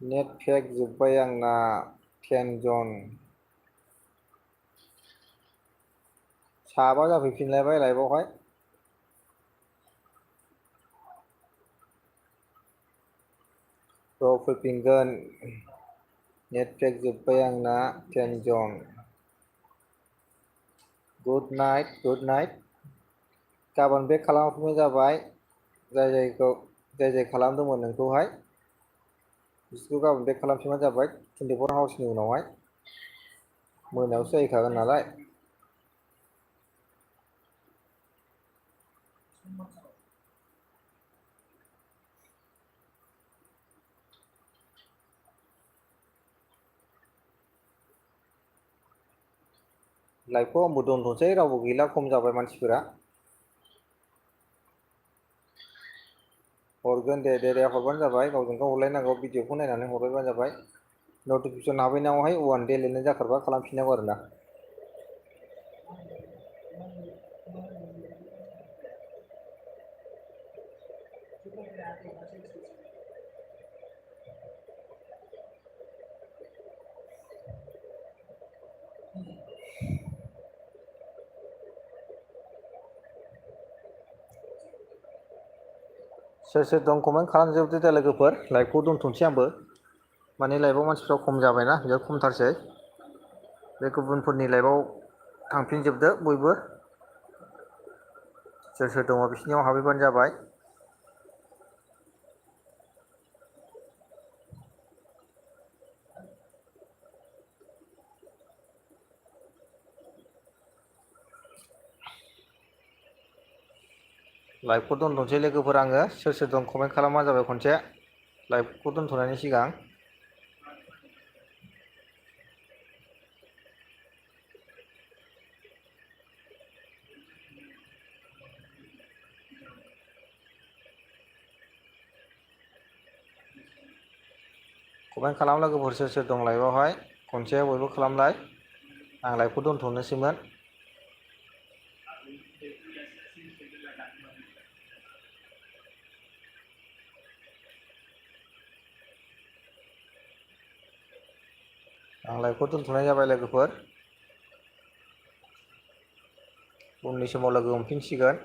नेट पेक जोब्बाय आंना 10 जन साबा जाफैफिनलायबाय लाइभआवहाय र' फैफिनगोन नेट पेक जोब्बाय आंना 10 जन गुड नाइट गाबोन बेक खालामफिनबानो जाबाय जाय खालामदोंमोन नोंखौहाय बिसोरखौ गाबोन बेक खालामफिनबानो जाबाय 24 आवार्सनि उनावहाय मोनायावसो जाहैखागोन नालाय लाइभखौ आंबो दोनथ'सै रावबो गैला खम जाबाय मानसिफोरा हरगोन दे हरबानो जाबाय गावजों गाव हरलायनांगौ भिडिअखौ नायनानै हरबानो जाबाय नटिफिकेसन हाबैनायावहाय वान डे लिरनाय जाखारबा खालामफिननांगौ आरोना सोर दं कमेन्ट खालामजोबदो दे लोगोफोर लाइभखौ दोनथ'नोसै आंबो माने लाइभआव मानसिफ्रा खम जाबायना बिराद खमथारसै बे गुबुनफोरनि लाइभआव थांफिनजोबदो बयबो सोर दङ बिसिनियाव हाबैबानो जाबाय लाइभखौ दोनथ'नोसै लोगोफोर आङो सोर दं कमेन्ट खालामबानो जाबाय खनसे लाइभखौ दोनथ'नायनि सिगां कमेन्ट खालाम लोगोफोर सोर दं लाइभआवहाय खनसे बयबो खालामलाय आं लाइभखौ दोनथ'नोसैमोन आं लाइभखौ दोनथ'नाय जाबाय लोगोफोर उननि समाव लोगो हमफिनसिगोन